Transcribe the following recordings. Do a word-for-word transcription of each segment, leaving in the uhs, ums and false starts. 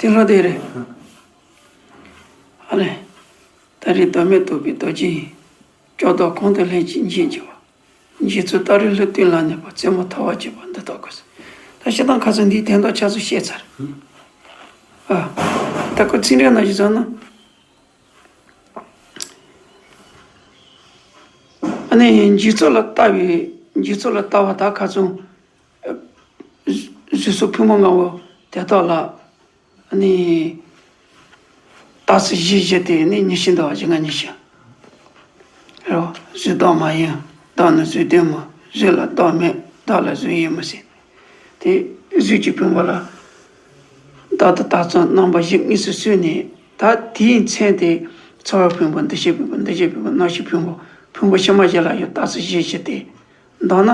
དེ་ལོ་དེ་རེད། ཨ་ལས། ད་རེས་བདག་མེད་རྟོགས་པའི་རྡོ་རྗེ་ཡིས། ཅོག་བརྡབ་གོང་དུ་ལྷན་ཅིག་འབྱེད་བགྱི་བ། འཇིག་ཚོགས་སྟ་རེ་ལྷུན་སྟེང་ལ་གནས་པ། རྩེ་མོ་ཐལ་བར་བཅད་པ་འདི་ལྟར་དགོས། ད་སྤྱིར་བཏང་ཁ་སང་འདིའི་དོན་དག་ཆ་ཚང་བཤད་ཚར། ཨ། ད་ཁོ་ཚིག་འགྲེལ་ནང་བཞིན་བྱས་ན། ཨ་ནི་འཇིག་ཚོགས་ལ་ལྟ་བའི། འཇིག་ཚོགས་ལ་ལྟ་བ་དག་ཁ་སང་། གཟུགས་སོགས་ཕུང་པོ་ལྔ་པོ་དེ་དག་ལ། ཨ་ནི། རྟགས་གཞི་བཞི་སྟེ་ནི་ཉི་ཤུ་འདུག་གཞི་ལྔ་ཉི་ཤུ། རེད་བ། གཟུགས་བདག་མ་ཡིན། བདག་ནི་གཟུགས་ལྡན་མིན། གཟུགས་ལ་བདག་མེད། བདག་ལ་གཟུགས་ཡིན་མིན་ཟེར། དེ་གཟུགས་ཀྱི་ཕུང་པོ་ལ་བདག་ཏུ་བཏགས་ཙམ་རྣམ་པ་བཞི་དངོས་སུ་གསོལ་ནས། ད་དེའི་མཚན་དེ་ཚོར་བའི་ཕུང་པོ། འདུ་ཤེས་ཕུང་པོ། འདུ་བྱེད་ཕུང་པོ། རྣམ་ཤེས་ཕུང་པོ། ཕུང་པོ་ཕྱི་མ་བཞི་ལ་ཡང་རྟགས་གཞི་བཞི་སྟེ། མདོར་ན།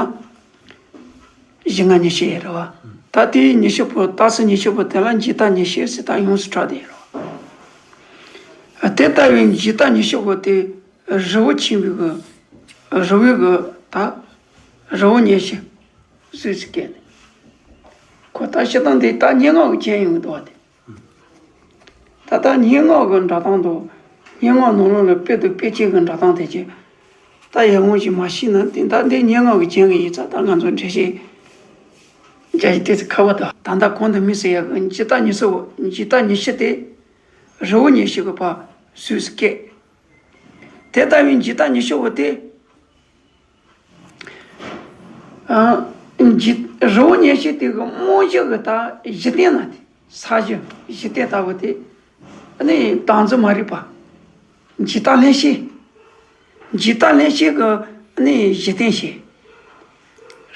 གཞི་ལྔ་ཉི་ཤུ་ཡོད་རེད་བ། ད་དེའི་ཉི་ཤུ་པོ། རྟགས་ཉི་ཤུ་པོ་དེ་ལ་འཇིག་ལྟ་ཉི་ཤུ་ཟེར་ད་ཡོངས་སུ་གྲགས་བསྡད་ཡོད་རེད་བ། དེ་ལྟ་བུའི་འཇིག་ལྟ་ཉི་ཤུ་པོ་དེ་རི་བོ་ཆེན་པོའི་གི། རི་བོའི་གི་ད། རི་བོ་ཉི་ཤུ་གཟུགས་སུ་བསྐྱེད་ནས། ཁོ་ད་སྤྱིར་བཏང་དེ་ད་སྙན་ངག་གི་རྒྱན་ཡོང་གི་འདུག་བ་དེ། ད་ལྟ་སྙན་ངག་གི་འགྲོ་སྟངས་དང་། སྙན་ངག་ནང་ལོགས་ལ་དཔེ་དང་དཔེ་ཅན་གྱི་འགྲོ་སྟངས་དེ་ཅིག་ད་ཡག་པོ་ཞིག་མ་ཤེས་ན། དེ་ད་འདི་སྙན་ངག་གི་རྒྱན་གྱི་ཡིག་ཚགས་ད་ང་ཚོ་འགྲེལ་བཤད་རྒྱག་ཡག་ཏོག་ཙམ་ཁག་པོ་འདུག་ད་ལྟ་གོང་དུ་དམིགས་བསལ་ཡག་གི་འཇིག་ལྟ་ཉི་ཤུ་པོ། འཇིག་ལྟ་ཉི་ཤུ་དེ་རི་བོ་ཉི་ཤུ་གི་ཕར་གཟུགས་སུ་བསྐྱེད། དེ་ལྟ་བུའི་འཇིག་ལྟ་ཉི་ཤུ་པོ་དེ། ཨ། འཇིག་རི་བོ་ཉི་ཤུ་དེ་གི་རྨང་གཞི་གི་ད་གཞི་རྟེན་ན་དེ། ས་གཞི་གཞི་རྟེན་ལྟ་བུ་དེ། ཨ་ནི་བདག་འཛིན་མ་རིག་པ། འཇིག་ལྟ་ལྷན་སྐྱེས། འཇིག་ལྟ་ལྷན་སྐྱེས་གི་ཨ་ནི་གཞི་རྟེན་བྱས།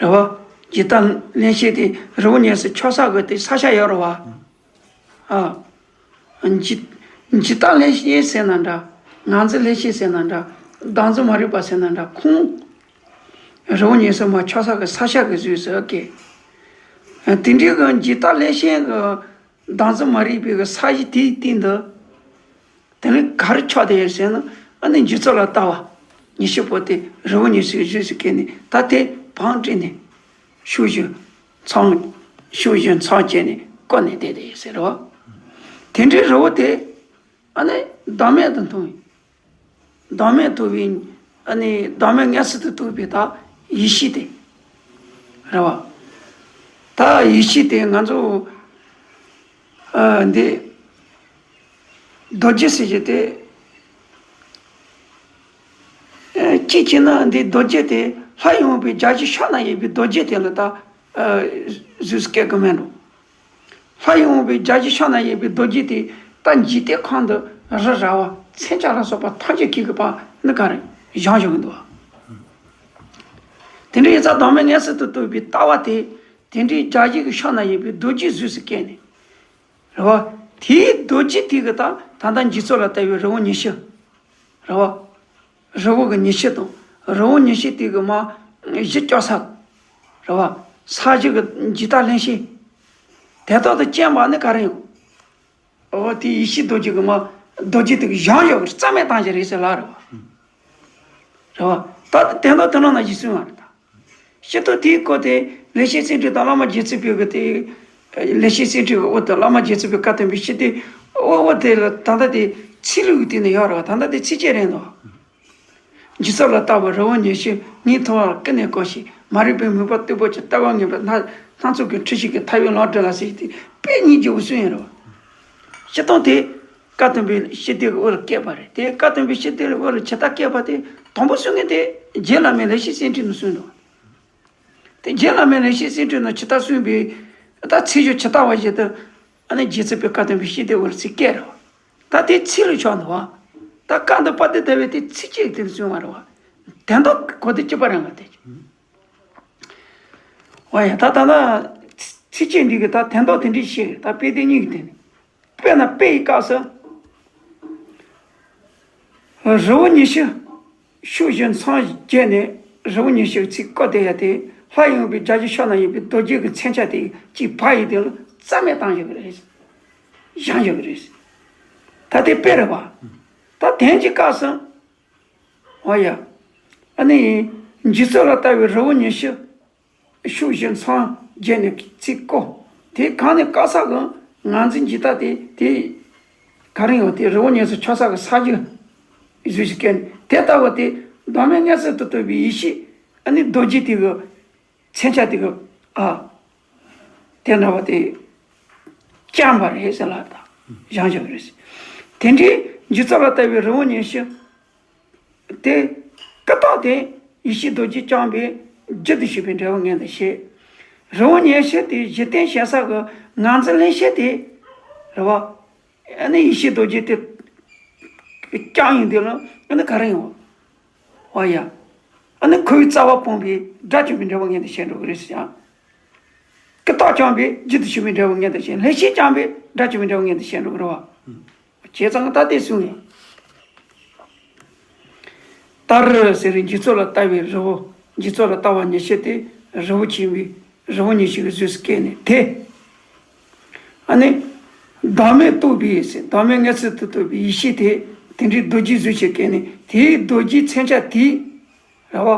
རེད་བ། འཇིག་ལྟ་ལྷན་སྐྱེས་དེ་རི་བོ་ཉི་ཤུ་ཆགས་ས་གི་དེ་ས་ཆ་ཡོད་རེད་བ། ཨ། འཇིག་འཇིག་ལྟ་ལྷན་སྐྱེས་ཟེར་ན་འདྲ། ངར་འཛིན་ལྷན་སྐྱེས་ཟེར་ན་འདྲ། བདག་འཛིན་མ་རིག་པ་ཟེར་ན་འདྲ། ཁོང་རི་བོ་ཉི་ཤུ་མར་ཆགས་ས་གི་ས་ཆ་གི་གཟུགས་སུ་བསྐྱེད། དེ་འདྲའི་གི་འཇིག་ལྟ་ལྷན་སྐྱེས་གི་བདག་འཛིན་མ་རིག་པའི་གི་ས་གཞི་དེའི་སྟེང་དུ། དེ་ནི་ག་རེ་ཆགས་བསྡད་ཡོད་ཟེར་ན། ཨ་ནི་འཇིག་ཚོགས་ལ་ལྟ་བ་ཉི་ཤུ་པོ་དེ་རི་བོ་ཉི་ཤུ་གི་གཟུགས་སུ་བསྐྱེད་ནས། ད་དེ་བང་བསྒྲིགས་ནས། ཕྱོགས་བཞིར་མཚམས། ཕྱོགས་བཞིར་མཚམས་བཅད་ནས་བསྐོར་ནས་བསྡད་དེ་ཟེར་རོ། དེ་འདྲའི་རི་བོ་དེ་ཨ་ནི་བདག་མེད་དུ་མཐོང་བའི། བདག་མེད་རྟོགས་པའི། ཨ་ནི་བདག་མེད་མངོན་སུམ་དུ་རྟོགས་པའི་ད་ཡེ་ཤེས་དེ་རེད་བ། ད་ཡེ་ཤེས་དེ་ང་ཚོ་ཨ་འདི་རྡོ་རྗེ་ཟེར་གྱི་དེ། ཨ། གཅིག་བྱས་ན་འདི་རྡོ་རྗེ་དེ་ལྷ་ཡི་དབང་པོའི་རྒྱ་གཞུང་ཕྱག་ན་ཡོད་པའི་རྡོ་རྗེ་དེ་ལ་ད་ཨ་གཟུགས་སུ་བསྐྱེད་དགོས་མེད་འགྲོ། ལྷ་ཡི་དབང་པོའི་རྒྱ་གཞུང་ཕྱག་ན་ཡོད་པའི་རྡོ་རྗེ་དེ་ད་འཇིག་རྟེན་ཁམས་འདི་རི་ར་བ་མཚོན་ཆ་ལ་སོགས་པ་ཐམས་ཅད་ཀྱི་གི་བར་ནི་ག་རེ་བཞེངས་བཞག་གི་འདུག་དེ་འདྲ་ཡིན་ཙང་བདག་མེད་མངོན་སུམ་དུ་རྟོགས་པའི་ལྟ་བ་དེ། དེ་འདྲའི་རྒྱ་གཞུང་གི་ཕྱག་ན་ཡོད་པའི་རྡོ་རྗེ་གཟུགས་སུ་བསྐྱེད་ནས། རེད་བ། དེའི་རྡོ་རྗེ་དེ་གི་ད་ད་ལྟ་འཇིག་ཚོགས་ལ་ལྟ་བའི་རི་བོ་ཉི་ཤུ། རེད་བ། རི་བོ་གི་ཉི་ཤུ་དང་། རི་བོ་ཉི་ཤུ་དེ་གི་མར་གཞི་བཅགས་ས། རེད་བ། ས་གཞི་གི་འཇིག་ལྟ་ལྷན་སྐྱེས། དེ་དག་ཏུ་སྐྱེས་པ་ནི་ག་རེ་ཡིན། འོ་དེ་ཡེ་ཤེས་རྡོ་རྗེ་གི་མར་རྡོ་རྗེ་དེ་གི་བཞེངས་བཞག་གི་རྩ་མེད་བཏང་བཞག་རེད་ཟེར་ལ་རེད་བ། རེད་བ། ད་དོན་དག་དོན་ནང་ན་གཞི་གསུངས་པ་རེད་ད། སྤྱིར་བཏང་དེའི་སྐོར་དེ་ལེགས་བཤད་སེང་ཁྲི་དང་བླ་མ་རྗེ་བཙུན་པའི་གི་དེ། ལེགས་བཤད་སེང་ཁྲིའི་དབུ་དེ། བླ་མ་རྗེ་བཙུན་པའི་བཀའ་བསྟན་པའི་ཞི་བདེའི་དབུ། དབུ་དེ་ལ་ད་ལྟ་དེ་ཚིག་ལྷུག་གི་སྟེང་ནས་ཡོད་རེད་བ། ད་ལྟ་དེ་ཚིགས་བཅད་རེད་འདུག་འཇིག་ཚོགས་ལ་ལྟ་བུ་རི་བོ་ཉི་ཤུ། ངས་མཐོང་བ་ཀུན་ནས་བཀོད་ཤིང་། མ་རིག་པའི་མུན་པ་རྟུལ་པོ་ཆེ། ལྟ་བ་ངན་པའི་སྣ་སྣ་ཚོགས་ཀྱི་འཁྲུལ་ཞིག་གིས། ཐལ་བའི་ལམ་བསྒྲིབས་ལ་ཟེར་ཏེ་དཔེ་སྙིང་རྗེ་པོ་གསུངས་ཡོད་རེད་བ། སྤྱིར་བཏང་དེ་བཀའ་བསྟན་པའི་ཞི་བདེའི་དབུ་ལ་བཀོད་པ་རེད། དེ་བཀའ་བསྟན་པའི་ཞི་བདེའི་དབུ་ལ་ཇི་ལྟར་བཀོད་པ་དེ་དང་པོ་གསུང་མཁན་དེ་རྗེ་བླ་མའི་ལེགས་བཤད་སེང་ཁྲིད་ནས་གསུངས་འདུག་དེ་རྗེ་བླ་མའི་ལེགས་བཤད་སེང་ཁྲིད་ནང་ཇི་ལྟར་གསུངས་པའི་ད་ཚིག་སྦྱོར་ཇི་ལྟ་བ་བཞིན་དུ། ཨ་ནི་རྗེ་བཙུན་པའི་བཀའ་བསྟན་པའི་ཞི་བདེའི་དབུ་ལ་ཚིག་བཀོད་རེད་བ། ད་དེ་ཚིག་ལ་ཆགས་འདུག་བ། ད་བཀའ་འདི་དཔལ་ལྡན་ཟླ་བས་དེ་ཚིགས་བཅད་ཀྱི་སྟེང་ནས་གསུངས་པ་རེད་བ། དོན་དག་གོ་དོན་གཅིག་པ་རང་ག་དེ། འོ་ཡ། ད་ད་ལྟ་ཚིགས་བཅད་འདི་གི་ད་དོན་དག་དེ་འདྲ་ཞིག་ད་དཔེ་དེ་གཉིས་ཀྱི་སྟེང་ནས། དཔེར་ན་དཔེ་ཡི་སྐབས་སུ། རི་བོ་ཉི་ཤུ། ཕྱོགས་བཞིར་མཚམས་བརྒྱད་ནས་རི་བོ་ཉི་ཤུ་ཚིག་བཀོད་དེ་ཡ་དེ། ལྷ་ཡི་དབང་པོའི་རྒྱ་གཞུང་ཕྱག་ན་ཡོད་པའི་རྡོ་རྗེ་གི་མཚོན་ཆ་དེ་གཅིག་བ་ཡི་དེ་ལ་རྩ་མེད་བཏང་བཞག་གི་རེད། བཞེངས་བཞག་གི་རེད། ད་དེ་དཔེ་རེད་བ། ད་དོན་གྱི་སྐབས་སུ། འོ་ཡ། ཨ་ནི། འཇིག་ཚོགས་ལ་ལྟ་བའི་རི་བོ་ཉི་ཤུ། ཕྱོགས་བཞིར་མཚམས་བརྒྱད་ནས་ཚིག་བཀོད། དེ་གང་ནས་བཀག་ས་གི། ངར་འཛིན་འཇིག་ལྟ་དེ་དེ་ག་རེ་ཡོད་དེ་རི་བོ་ཉི་ཤུ་ཆགས་ས་གི་ས་རྒྱུ་བཟོས་ཤིག་སྐད་ནས་དེ་ལྟ་བུ་དེ་བདག་མེད་མངོན་སུམ་དུ་རྟོགས་པའི་ཡེ་ཤེས་ཨ་ནི་རྡོ་རྗེ་དེ་གི་མཚོན་ཆ་དེ་གི་ཨ་དེ་འདྲ་བ་དེ་བཅངས་པ་རེད་ཟེར་ལ་དང་བཞག་བཞག་རེད། དེ་འདྲའི་འཇིག་ཚོགས་ལ་ལྟ་བའི་རི་བོ་ཉི་ཤུ། དེ་ཀུན་རྟོག་དེ་ཡེ་ཤེས་རྡོ་རྗེས་བསྐྱངས་པས་རྒྱུད་དུ་ཞུགས་པའི་འབྲས་བུ་མངོན་དུ་བྱེད། རི་བོ་ཉི་ཤུ་དེ་གཞི་རྟེན་བྱེད་ས་གི་ངར་འཛིན་ལེན་བྱེད་དེ་རེད་བ། ཨ་ནི་ཡེ་ཤེས་རྡོ་རྗེ་དེ་བསྐྱངས་ཡོང་དུས་ལ་ཨ་ནི་ག་རེ་ཡོང་བ་ཡ། ཨ་ནི་འཁོར་བའི་རྩ་བ་སྤངས་པས་དགྲ་བཅོམ་པའི་འབྲས་བུ་མངོན་དུ་བྱེད་འགྲོ་གི་རེད་ཟེར་ཡ། ཀུན་རྟོག་བསྐྱངས་པས་རྒྱུད་དུ་ཞུགས་པའི་འབྲས་བུ་མངོན་དུ་བྱེད། ལྷན་སྐྱེས་བསྐྱངས་པས་དགྲ་བཅོམ་པའི་འབྲས་བུ་མངོན་དུ་བྱེད་འགྲོ་གི་རེད་བ། བྱས་ཙང་ད་དེ་གསུངས་ཡོད། ལྟར་ཟེར་བའི་འཇིག་ཚོགས་ལ་ལྟ་བའི་རི་བོ། འཇིག་ཚོགས་ལ་ལྟ་བ་ཉི་ཤུ་སྟེ་རི་བོ་ཆེན་པོའི་རི་བོ་ཉི་ཤུ་གི་གཟུགས་སུ་སྐྱེས་ནས་དེ། ཨ་ནི། བདག་མེད་རྟོགས་པའི་ཟེར་བདག་མེད་མངོན་སུམ་དུ་རྟོགས་པའི་ཡེ་ཤེས་དེ་དེ་འདྲའི་རྡོ་རྗེའི་གཟུགས་སུ་སྐྱེས་ནས་དེའི་རྡོ་རྗེའི་མཚོན་ཆ་དེས་རེད་བ།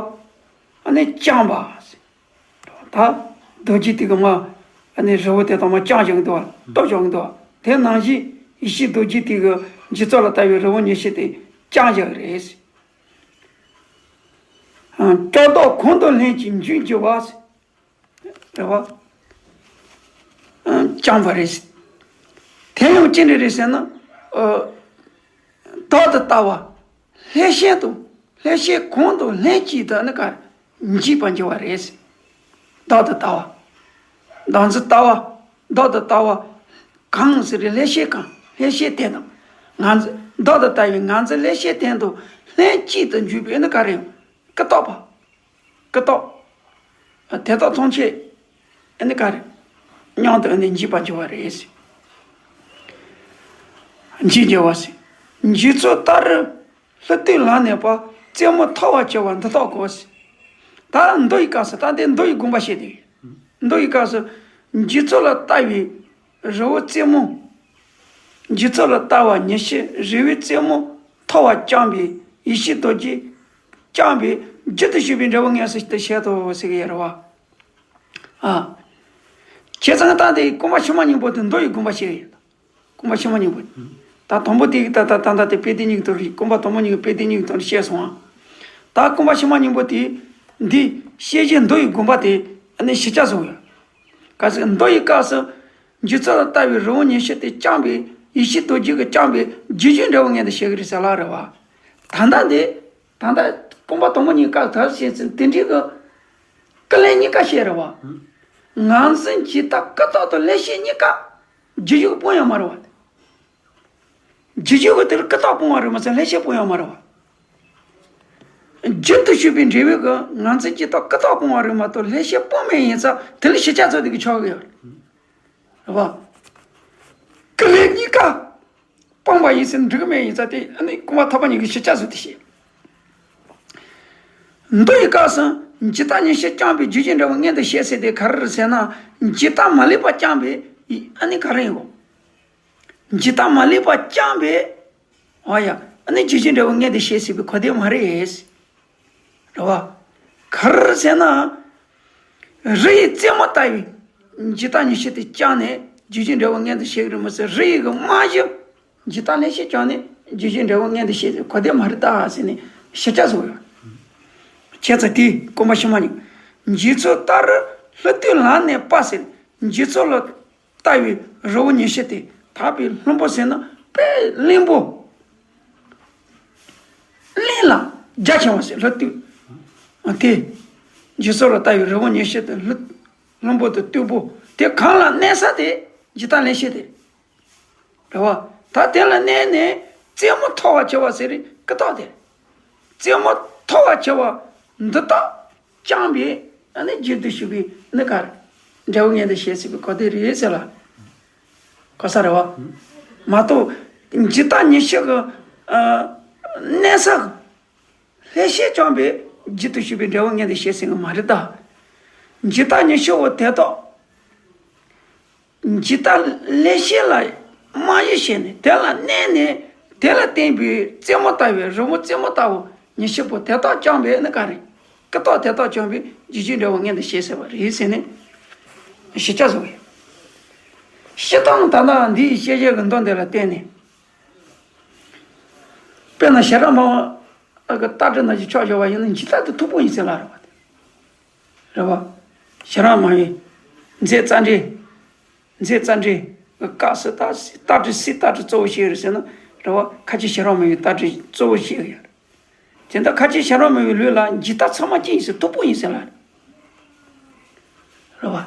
ཨ་ནི་བཅངས་པ་ཟེར། ད་རྡོ་རྗེ་དེ་གི་མ་ཨ་ནི་རི་བོ་དེ་དང་མ་བཅངས་བཞག་འདུག་བ་གཏོར་བཞག་འདུག་བ། དེ་ནང་བཞིན་ཡེ་ཤེས་རྡོ་རྗེ་དེ་གི་འཇིག་ཚོགས་ལ་ལྟ་བའི་རི་བོ་ཉི་ཤུ་དེ་བཅངས་བཞག་རེད། ཀྱོག་ཏོག་གང་དུ་ལྷན་ཅིག་འཇུག་འགྱུར་བ་རེད་བ། བཅངས་པ་རེད། དེ་ཡང་ཅི་འདྲ་རེད་ཟེར་ན། བདག་ཏུ་ལྟ་བ། ལྷན་སྐྱེས་དང་ལྷན་སྐྱེས་གང་དང་ལྷན་ཅིག་ཏུ་ནི་ག་འཇིག་པར་འགྱུར་བ་རེད། བདག་ཏུ་ལྟ་བ། བདག་འཛིན་ལྟ་བ། བདག་ཏུ་ལྟ་བ། གང་ཟེར་རེད། ལྷན་སྐྱེས་གང་ལྷན་སྐྱེས་དེ་དང་། ང་འཛིན་བདག་ཏུ་ལྟ་བའི་ང་འཛིན་ལྷན་སྐྱེས་དེ་དང་ལྷན་ཅིག་ཏུ་འཇུག་པའི་ནི་ག་རེ་ཡང་ཀུན་རྟོག་པ། ཀུན་རྟོག་དེ་དག་ཐམས་ཅད་ཨ་ནི་ག་རེ། མཉམ་དུ་ཨ་ནི་འཇིག་པར་འགྱུར་བ་རེད། འཇིག་འགྱུར་བ་ཟེར། འཇིག་ཚོགས་ལྟར་ལྷུ་ཏིག་ལ་གནས་པ། རྩེ་མོ་ཐོ་བ་བྱེ་བ་འདི་དག་གོ་ཟེར། ད་མདོ་ཡི་སྐབས་སུ་ད་འདི་མདོ་ཡི་དགོངས་པ་བཤད་དེ། མདོ་ཡི་སྐབས་སུ་འཇིག་ཚོགས་ལ་ལྟ་བའི་རི་བོ་རྩེ་མོ། འཇིག་ཚོགས་ལ་ལྟ་བ་ཉི་ཤུ་རི་བོའི་རྩེ་མོ་ཐོ་བ་བསྐྱངས་པས་ཡེ་ཤེས་རྡོ་རྗེ་བསྐྱངས་པས་རྒྱུད་དུ་ཞུགས་པའི་འབྲས་བུ་མངོན་སུམ་དུ་བྱེད་དོ་ཟེར་གྱི་ཡོད་རེད་བ། ཨ། བྱས་ཙང་ད་དེ་རྐང་པ་ཕྱི་མ་གཉིས་པོ་དེ་མདོ་ཡི་དགོངས་པ་བཤད་ཡོད། རྐང་པ་ཕྱི་མ་གཉིས་པོ། ད་དང་པོ་དེ་ད་ད་ད་ད་དེ་དཔེ་དེ་གཉིས་ཀྱི་དོན་རེད། རྐང་པ་དང་པོ་གཉིས་ཀྱི་དཔེ་དེ་གཉིས་ཀྱི་དོན་རེད་བཤད་སོང་ཨ། ད་རྐང་པ་ཕྱི་མ་གཉིས་པོ་དེ་འདི་བཤད་བྱའི་མདོ་ཡི་དགོངས་པ་དེ་ཨ་ནི་ཞིབ་ཆ་བཟོ་ཡོད། གལ་སྲིད་མདོ་ཡི་སྐབས་སུ། འཇིག་ཚོགས་ལ་ལྟ་བའི་རི་བོ་ཉི་ཤུ་དེ་བསྐྱངས་པས་ཡེ་ཤེས་རྡོ་རྗེ་གིས་བསྐྱངས་པས་རྒྱུ་རྒྱུད་འབྲས་བུ་མངོན་དུ་བྱེད་ཀྱི་རེད་ཟེར་ལ་རེད་བ། ད་ལྟ་འདི། ད་ལྟ་རྐང་པ་དང་པོ་གཉིས་ཀ་དར་བྱེད་ཚུལ་དེ་འདྲའི་གི། ཀུན་ལས་གཉིས་ཀ་བཤད་རེད་བ། ངར་འཛིན་འཇིག་ལྟ་ཀུན་རྟོག་དང་ལྷན་སྐྱེས་གཉིས་ཀ། རྒྱུ་རྒྱུད་སྤོང་ཡ་མ་རེད་བ། རྒྱུ་རྒྱུད་གི་དེར་ཀུན་རྟོག་སྤོང་བ་རེད་མ་ཟད་ལྷན་སྐྱེས་སྤོང་ཡ་མ་རེད་བ། རྒྱུན་དུ་ཞུགས་པའི་འབྲས་བུ་གི་ངར་འཛིན་འཇིག་ལྟ་ཀུན་རྟོག་སྤོང་བ་རེད་མ་གཏོགས་ལྷན་སྐྱེས་སྤོང་མེད་ཡིན་ཙང་དེ་ལ་ཞིབ་ཆ་ཚོད་དེ་གི་ཆོག་གི་ཡོད་རེད་བ། ཀུན་ལས་གཉིས་ཀ་སྤངས་པ་ཡིན་ཟེར་འགྲིག་གི་མེད་ཡིན་ཙང་དེ་ཨ་ནི་རྐང་པ་ཐོག་མ་གཉིས་ཀྱི་ཞིབ་ཆ་ཚོད་དེ་བཤད། མདོ་ཡི་སྐབས་སུ་འཇིག་ལྟ་ཉི་ཤུ་བསྐྱངས་པས་རྒྱུ་རྒྱུད་འབྲས་བུ་མངོན་དུ་བྱེད་ཟེར་དེ་ག་རེ་རེད་ཟེར་ན། འཇིག་ལྟ་མ་ལུས་པ་བསྐྱངས་པས་ཨ་ནི་ག་རེ་ཡིན་གོ། འཇིག་ལྟ་མ་ལུས་པ་བསྐྱངས་པས། འོ་ཡ། ཨ་ནི་རྒྱུ་རྒྱུད་འབྲས་བུ་མངོན་དུ་བྱེད་སྲིད་པའི་གོ་དོན་མ་རེད། རེད་བ། ག་རེ་ཟེར་ན། རི་ཡི་རྩེ་མོ་ལྟ་བུའི་འཇིག་ལྟ་ཉི་ཤུ་དེ་བསྐྱངས་ནས་རྒྱུ་རྒྱུད་འབྲས་བུ་མངོན་དུ་བྱེད་ཀྱི་རེད་མ་ཟད་རི་ཡི་གི་རྨང་གཞི་འཇིག་ལྟ་ལྷན་སྐྱེས་བསྐྱངས་ནས་རྒྱུ་རྒྱུད་འབྲས་བུ་མངོན་དུ་བྱེད་སྲིད་གོ་དོན་མ་རེད་ད་ཟེར་ནས་ཞིབ་ཆ་བཟོ་ཡོད། བྱས་ཙང་དེའི་རྐང་པ་ཕྱི་མ་གཉིས། འཇིག་ཚོགས་ལྟར་ལྷུ་ཏིག་ལ་གནས་པ་ཟེར། འཇིག་ཚོགས་ལ་ལྟ་བའི་རི་བོ་ཉི་ཤུ་སྟེ་དག་པའི་ལྷུན་པོ་ཟེར་ན་དཔེ་བརླིང་པོ། བརླིང་ལ་རྒྱ་ཆེ་བ་ཟེར་ལྷུན་སྟུག་དེ། འཇིག་ཚོགས་ལ་ལྟ་བའི་རི་བོ་ཉི་ཤུ་སྟེ་ལྷུན་པོ་དང་སྟུག་པོ་དེ་གང་ལ་གནས་ས་དེ་འཇིག་ལྟ་ལྷན་སྐྱེས་དེ། རེད་བ། ད་དེ་ལ་གནས་ནས་རྩེ་མོ་ཐོ་བ་བྱེ་བ་ཟེར་རེད་ཀུན་རྟོག་དེ། རྩེ་མོ་ཐོ་བ་བྱེ་བ་འདི་དག་བསྐྱངས་པས་ཨ་ནི་རྒྱུན་དུ་ཞུགས་པའི་ནི་ག་རེ། འབྲས་བུ་མངོན་དུ་བྱེད་སྲིད་པའི་གོ་དོན་རེད་ཟེར་ལ། གོ་ས་རེད་བ། མ་གཏོགས་འཇིག་ལྟ་ཉི་ཤུ་གི་གནས་ས་གི་ལྷན་སྐྱེས་བསྐྱངས་པས་རྒྱུན་དུ་ཞུགས་པའི་འབྲས་བུ་མངོན་དུ་བྱེད་སྲིད་ཀྱི་མ་རེད་ད། འཇིག་ལྟ་ཉི་ཤུ་བོ་དེ་དག་འཇིག་ལྟ་ལྷན་སྐྱེས་ལ་རྨང་གཞི་བྱས་ནས་དེ་ལ་གནས་ནས་དེ་ལ་བརྟེན་པའི་རྩེ་མོ་ལྟ་བུའི་རི་བོ་རྩེ་མོ་ལྟ་བུ་ཉི་ཤུ་པོ་དེ་དག་བསྐྱངས་པས་ནི་ག་རེ། ཀུན་རྟོག་དེ་དག་བསྐྱངས་པས་རྒྱུ་རྒྱུད་འབྲས་བུ་མངོན་དུ་བྱེད་ཟེར་བ་རེད་ཟེར་ནས་ཞིབ་ཆ་བཟོ་གི་ཡོད། སྤྱིར་བཏང་ད་ལྟ་འདིའི་བཤད་བྱའི་གི་མདོ་འདི་ལ་བརྟེན་ནས། དཔེར་ན་ཞི་རགས་སྨྲ་བ་གི་ལྟ་གྲུབ་ནང་བཞིན་ཕྱོགས་བཞག་པ་ཡིན་ན་འཇིག་ལྟ་དེ་མཐུག་པོ་ཡིན་ཟེར་ལ་རེད་བ། རེད་བ། ཞི་རགས་སྨྲ་བའི་མཛད་རྩ་འགྲེལ། མཛད་རྩ་འགྲེལ་གྱི་སྐབས་སུ་ད་ལྟ་གྲུབ་སའི་ལྟ་གྲུབ་གཙོ་བོ་བཤད་རེད་ཟེར་ན་རེད་བ། ཁ་ཆེ་ཞི་རགས་སྨྲ་བའི་ལྟ་གྲུབ་གཙོ་བོ་བཤད་ཀྱི་ཡོད་རེད། དེ་འདྲ་ཁ་ཆེ་ཞི་རགས་སྨྲ་བའི་ལུགས་ལ་འཇིག་ལྟ་ཚང་མ་ཅི་ཡིན་ཟེར་མཐུག་པོ་ཡིན་ཟེར་ལ། རེད་བ།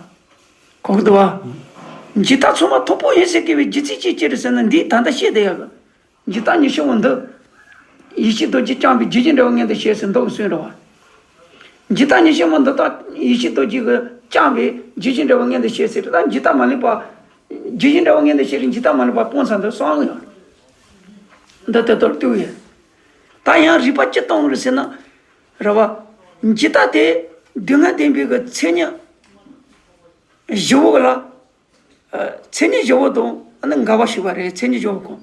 གོ་གི་འདུག་བ། འཇིག་ལྟ་ཚང་མ་མཐུག་པོ་ཡིན་ཟེར་དགོས་པའི་རྒྱུ་མཚན་ཅི་ཅི་རེད་ཟེར་ན། འདིས་ད་ལྟ་བཤད་བསྡད་ཡག་གི་འཇིག་ལྟ་ཉི་ཤུ་པོ་འདི། ཡེ་ཤེས་རྡོ་རྗེས་བསྐྱངས་པའི་རྒྱུ་རྐྱེན་འབྲེལ་བ་མངོན་དུ་བྱས་ཟེར་མདོ་གི་གསུང་རེད་བ། འཇིག་ལྟ་ཉི་ཤུ་པོ་འདི་དག་ཡེ་ཤེས་རྡོ་རྗེ་གིས་བསྐྱངས་པའི་རྒྱུ་རྐྱེན་འབྲེལ་བ་མངོན་དུ་བྱས་ཟེར། ད་འཇིག་ལྟ་མ་ལུས་པ། རྒྱུ་རྐྱེན་འབྲེལ་བ་མངོན་དུ་བྱས་ཀྱི་འཇིག་ལྟ་མ་ལུས་པ་སྤོང་ཚར་འདུག་གསུང་གི་ཡོད། འདི་དེ་ལྟར་བཏུས་ཡོད། ད་ཡང་རིགས་པ་ཅི་གཏོང་རེད་ཟེར་ན། རེད་བ། འཇིག་ལྟ་དེ་སྡུག་བསྔལ་བདེན་པའི་གི་མཚན་ཉིད་བཞི་པོ་ལ། མཚན་ཉིད་བཞི་པོ་དང་ཨ་ནི་འགལ་བ་ཞིག་པ་རེད། མཚན་ཉིད་བཞི་པོ་གང་།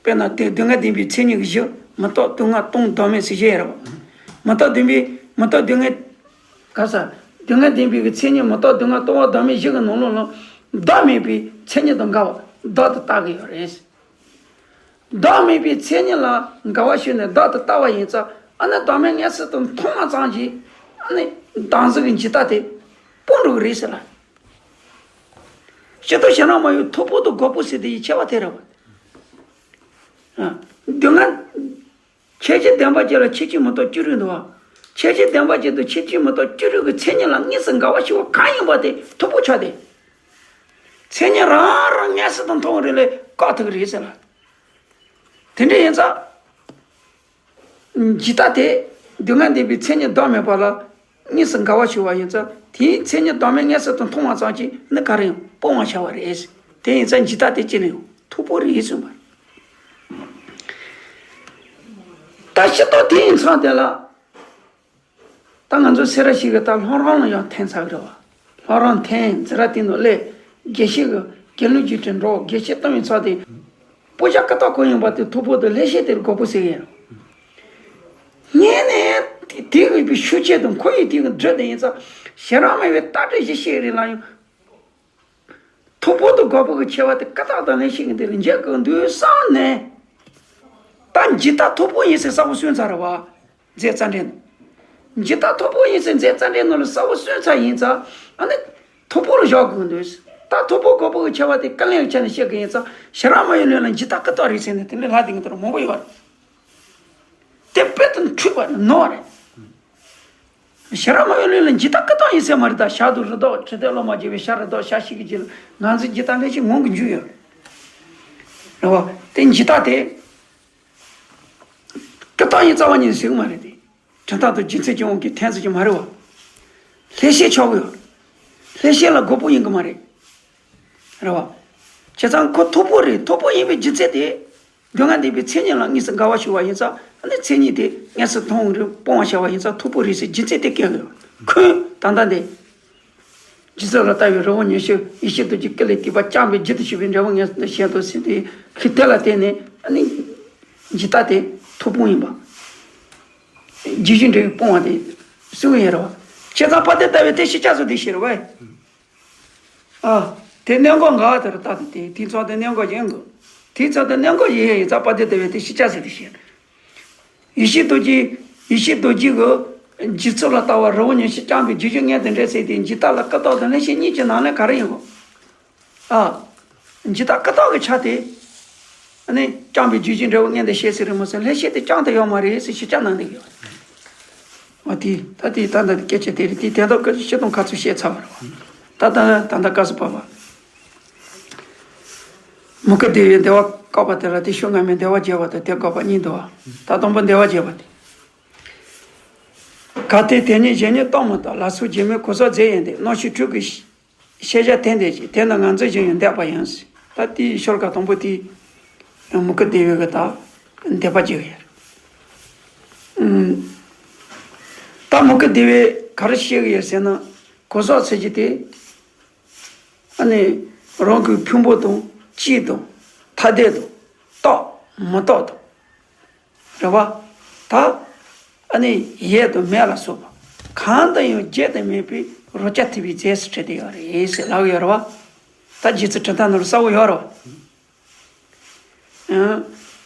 དཔེར་ན་དེ་སྡུག་བསྔལ་བདེན་པའི་མཚན་ཉིད་ཀྱི་གཞི། མི་རྟག་སྡུག་བསྔལ་སྟོང་བདག་མེད་ཟེར་བཤད་ཡ་རེད་བ། མི་རྟག་བདེན་པའི་མི་རྟག་སྡུག་བསྔལ། ག་ས། སྡུག་བསྔལ་བདེན་པའི་གི་མཚན་ཉིད་མི་རྟག་སྡུག་བསྔལ་སྟོང་པ་བདག་མེད་བཞི་གི་ནང་ལོགས་ལ། བདག་མེད་པའི་མཚན་ཉིད་དང་འགལ་བ་བདག་ཏུ་ལྟ་གི་ཡོད་རེད། བདག་མེད་པའི་མཚན་ཉིད་ལ་འགལ་བ་ཞིག་ནས་བདག་ཏུ་ལྟ་བ་ཡིན་ཙང་། ཨ་ནི་བདག་མེད་མངོན་སུམ་དུ་མཐོང་བ་ཙམ་གྱིས་ཨ་ནི་བདག་འཛིན་གྱི་འཇིག་ལྟ་དེ་སྤོང་འགྲོ་གི་རེད་ཟེར་ལ། སྤྱིར་བཏང་ཞི་རགས་སྨྲ་བའི་མཐུག་པོ་དང་འགལ་པོ་ཟེར་དེ་ཡི་ཁྱད་པར་དེ་རེད་བ། སྡུག་བསྔལ། ཁྱད་ཆོས་ལྡན་པ་ཅིག་ལ་ཁྱད་ཆོས་མི་རྟག་བཅུ་དྲུག་འདུག་བ། ཁྱད་ཆོས་ལྡན་པ་ཅིག་ཏུ་ཁྱད་ཆོས་མི་རྟག་བཅུ་དྲུག་གི་མཚན་ཉིད་ལ་དངོས་སུ་འགལ་བ་ཞིག་པ་གང་ཡིན་པ་དེ་མཐུག་པོ་ཆགས་ཏེ། མཚན་ཉིད་རང་རང་དངོས་སུ་དང་མཐོང་རེ་ལས་བཀག་ཐུབ་ཀྱི་རེད་ཟེར་ལ། དེ་འདྲ་ཡིན་ཙང་། འཇིག་ལྟ་དེ་སྡུག་བསྔལ་བདེན་པའི་མཚན་ཉིད་བདག་མེད་པ་ལ་དངོས་སུ་འགལ་བ་ཞིག་པ་ཡིན་ཙང་། དེའི་མཚན་ཉིད་བདག་མེད་མངོན་སུམ་དུ་མཐོང་བ་ཙམ་གྱིས་ནི་ག་རེ་ཡང་སྤོང་བར་བྱ་བ་རེད། དེ་ཡིན་ཙང་འཇིག་ལྟ་དེ་ཅི་ལས་ཡང་མཐུག་པོ་རེད་གསུངས་པ་རེད། ད་སྤྱིར་བཏང་དེ་ཡིན་ཙང་དེ་ལ། ད་ང་ཚོ་སེ་ར་བྱེས་ཀྱི་ད་ལྷོ་རོང་ལ་ཡང་འཐེན་ཚར་གི་རེད་བ། ལྷོ་རོང་འཐེན་ཛི་ར་ཏི་ནོ་སླེབས། དགེ་བཤེས་ཀྱི་དགེ་ལུགས་ཀྱི་དྲིན་འགྲོ། དགེ་བཤེས་གཏོང་བའི་ཚོགས་དེ། སྤུ་ཞྭ་ཀི་ཏོག་གོ་ཡིན་པ་དེ་མཐུག་པོ་དང་ལྷད་ཤེས་དེར་འགལ་པོ་ཟེར་གི་ཡིན། ངས་ནས་དེ་དེ་གི་ཤུགས་ཆེ་དང་ཁོ་ཡི་དེ་གི་འགྲོས་དེ་ཡིན་ཙང་། ཞི་རགས་སྨྲ་བའི་ལྟ་གྲུབ་བཞི་བཤད་རིང་ལ་ཡང་། མཐུག་པོ་དང་འགལ་པོ་གི་ཁྱད་པར་དེ་ཀི་ཏོག་དང་ལྷད་ཤེས་ཀྱི་དེ་ལ་འབྱེད་དགོས་འདུག་བསམ་ནས། ད་འཇིག་ལྟ་མཐུག་པོ་ཡིན་ཟེར་གསལ་པོ་གསུངས་ཚར་རེད་བ། མཛད་རྩ་འགྲེལ་ནང་། འཇིག་ལྟ་མཐུག་པོ་ཡིན་ཟེར་མཛད་རྩ་འགྲེལ་ནང་ལ་གསལ་པོ་གསུངས་ཚར་ཡིན་ཙང་། ཨ་ནི་མཐུག་པོ་ལ་བཞག་དགོས་འདུག་ད་མཐུག་པོ་འགལ་པོ་གི་ཁྱད་པར་དེ་ཀུན་གླེང་གི་ཆ་ནས་བཤད་གི་ཡིན་ཙང་། ཞི་རགས་སྨྲ་བའི་ལུགས་ལ་འཇིག་ལྟ་ཀི་ཏོག་རེད་ཟེར་ནས་དེ་འདྲའི་ལབ་བསྡད་མཁན་དེ་འདྲ་མང་པོ་ཡོད་རེད། དེ་དཔེ་དང་འཁྲུལ་པ་རེད། ནོར་བ་རེད། ཞི་རགས་སྨྲ་བའི་ལུགས་ལ་འཇིག་ལྟ་ཀི་ཏོག་ཡིན་ཟེར་མ་རེད། ད་ཞག་དང་རི་དྭགས་འཕྲོས་བསྟེན་སློབ་མ་བརྒྱད་པའི་ཞག་རི་དྭགས་ཞག་ཤིག་གི་རྗེས་ལ་ངར་འཛིན་འཇིག་ལྟ་ལྷད་ཤེས་ངང་གིས་འཇུག་ཡོད་རེད་བ། དེ་འཇིག་ལྟ་དེ་ཀི་ཏོག་ཡིན་རྩ་བ་ཉིད་ནས་ཟེར་གི་མ་རེད་དེ། དྲན་རྟོག་དང་རྒྱུ་མཚན་གྱི་དབང་གིས་འཐེན་ཟེར་གྱི་མ་རེད་བ། ལྷད་ཤེས་ཆགས་ཀྱི་ཡོད། ལྷད་ཤེས་ལ་འགལ་པོ་ཡིན་གི་མ་རེད། རེད་བ། བྱས་ཙང་ཁོ་མཐུག་པོ་རེད། མཐུག་པོ་ཡིན་པའི་རྒྱུ་མཚན་དེ། སྡུག་བསྔལ་བདེན་པའི་མཚན་ཉིད་ལ་དངོས་སུ་འགལ་བ་ཞིག་པ་ཡིན་ཙང་། ཨ་ནི་མཚན་ཉིད་དེ་དངོས་སུ་མཐོང་རིང་སྤོང་བར་བྱ་བ་ཡིན་ཙང་མཐུག་པོ་རེད་ཟེར་རྒྱུ་མཚན་དེ་བཀལ་དགོས། ཁོས་ད་ལྟ་འདི། རྗེ་བཙུན་ལ་ལྟ་བའི་རི་བོ་ཉི་ཤུ་ཡེ་ཤེས་རྡོ་རྗེ་ཀུན་ལས་བཏུས་པ་བསྐྱངས་པའི་རྒྱུ་དང་ཞུགས་པའི་འབྲས་བུ་དངོས་སུ་བཤད་དོ་ཟེར་དེ། ཁོས་དེ་ལ་བརྟེན་ནས་ཨ་ནི། འཇིག་ལྟ་དེ་མཐུག་པོ་ཡིན་པ། རྒྱུ་རྐྱེན་འབྲེལ་བའི་སྤོང་བ་དེ་གསུངས་ཡོད་རེད་བ། བྱས་ཙང་དཔལ་ལྡན་ཟླ་བའི་དེ་ཤེས་བྱ་ཟེར་དེ་བཤད་རེད་བ། ཨ། དེ་གནད་འགག་འགའ་དེར་ལྟ་སྟེ། དེ་དེའི་ཚོགས་དེ་གནད་འགག་ཡིན་དགོས། དེའི་ཚོགས་དེ་གནད་འགག་ཡིན་ཡིན་ཙང་དཔལ་ལྡན་ཟླ་བའི་དེ་ཤེས་བྱ་ཟེར་དེ་བཤད། ཡེ་ཤེས་རྡོ་རྗེ། ཡེ་ཤེས་རྡོ་རྗེ་གིས་རྗེ་བཙུན་ལ་ལྟ་བ་རི་བོ་ཉི་ཤུ་བསྐྱངས་པའི་རྒྱུ་རྐྱེན་མངོན་དུ་འགྲེལ་ཟེར་དེ། འཇིག་ལྟ་ལ་ཀི་ཏོག་དང་ལྷད་ཤེས་གཉིས་ཀྱི་ནང་ལས་ག་རེ་ཡིན་དགོས། ཨ། འཇིག་ལྟ་ཀི་ཏོག་གི་ཆ་དེ། ཨ་ནི་བསྐྱངས་པའི་རྒྱུ་རྐྱེན་འབྲས་བུ་མངོན་དུ་བྱས་ཟེར་རེད་མ་ཟད། ལྷད་ཤེས་དེ་བསྐྱངས་ཏེ་ཡོད་མ་རེད་ཟེར་ཞིབ་ཆ་གནང་གི་ཡོད། འོ་དེ་ད་དེ་ད་ལྟ་སྐད་ཆ་དེ་རེད། དེ་དེ་དག་སྐད་ཆ་བཤད་སྟངས་ག་ཚོད་བཤད་ཚར་བ་རེད་བ། ད་ད་ད་ལྟ་སྐབས་སུ་བབ་པ། མུ་གེ་སྡེ་པའི་འདུལ་བ་བཀག་པ་དེ་ལ་དེ་ཤོག་སྔ་མའི་འདུལ་བ་རྒྱས་པ་དང་དེ་བཀག་པ་གཉིས་འདུག་བ། ད་དང་པོ་འདུལ་བ་རྒྱས་པ་དེ། གལ་ཏེ་དེ་ཉིད་གཞན་ཉིད་རྟོགས་མི་རྟོགས། ལ་སོགས་རྒྱུ་མེད་གོ་ས་རྫས་ཡིན་ཏེ། རྣམ་ཤེས་འཁྲུལ་གྱི་ཤེས་བྱ་དེ་འདི་ཕྱིར། དེ་ནི་ངར་འཛིན་གཞན་ཡང་འདས་པ་ཡིན། ད་དེའི་ཤོ་ལོ་ཀ་དང་པོ་དེ་མུ་གེ་སྡེ་པའི་གི་ད་འདོད་པ་བྱེད་ཀྱི་ཡོད། ད་མུ་གེ་སྡེ་པས་ག་རེ་བཤད་ཀྱི་ཡོད་ཟེར་ན། གོ་ས་ཟེར་རྒྱུ་དེ། ཨ་ནི་རང་གི་ཕུང་པོ་དང་། སྐྱེ་དང་། ཐ་དད་དང་། རྟོགས་མི་རྟོགས་དང་། རེད་བ། ད་ཨ་ནི་ཡོད་དང་མེད་ལ་སོགས་པ་གང་དུ་ཡང་བརྗེད་དུ་མེད་པའི་རོ་བརྒྱ་ཐིམ་པའི་རྫས་སུ་གྲུབ་བསྡད་ཡོད་རེད་ཟེར་ལབ་ཡོད་རེད་བ། ད་རྗེ་བཙུན་གྲུབ་མཐའ་ནོར་གསལ་བོ་ཡོད་རེད་བ། ཨང་།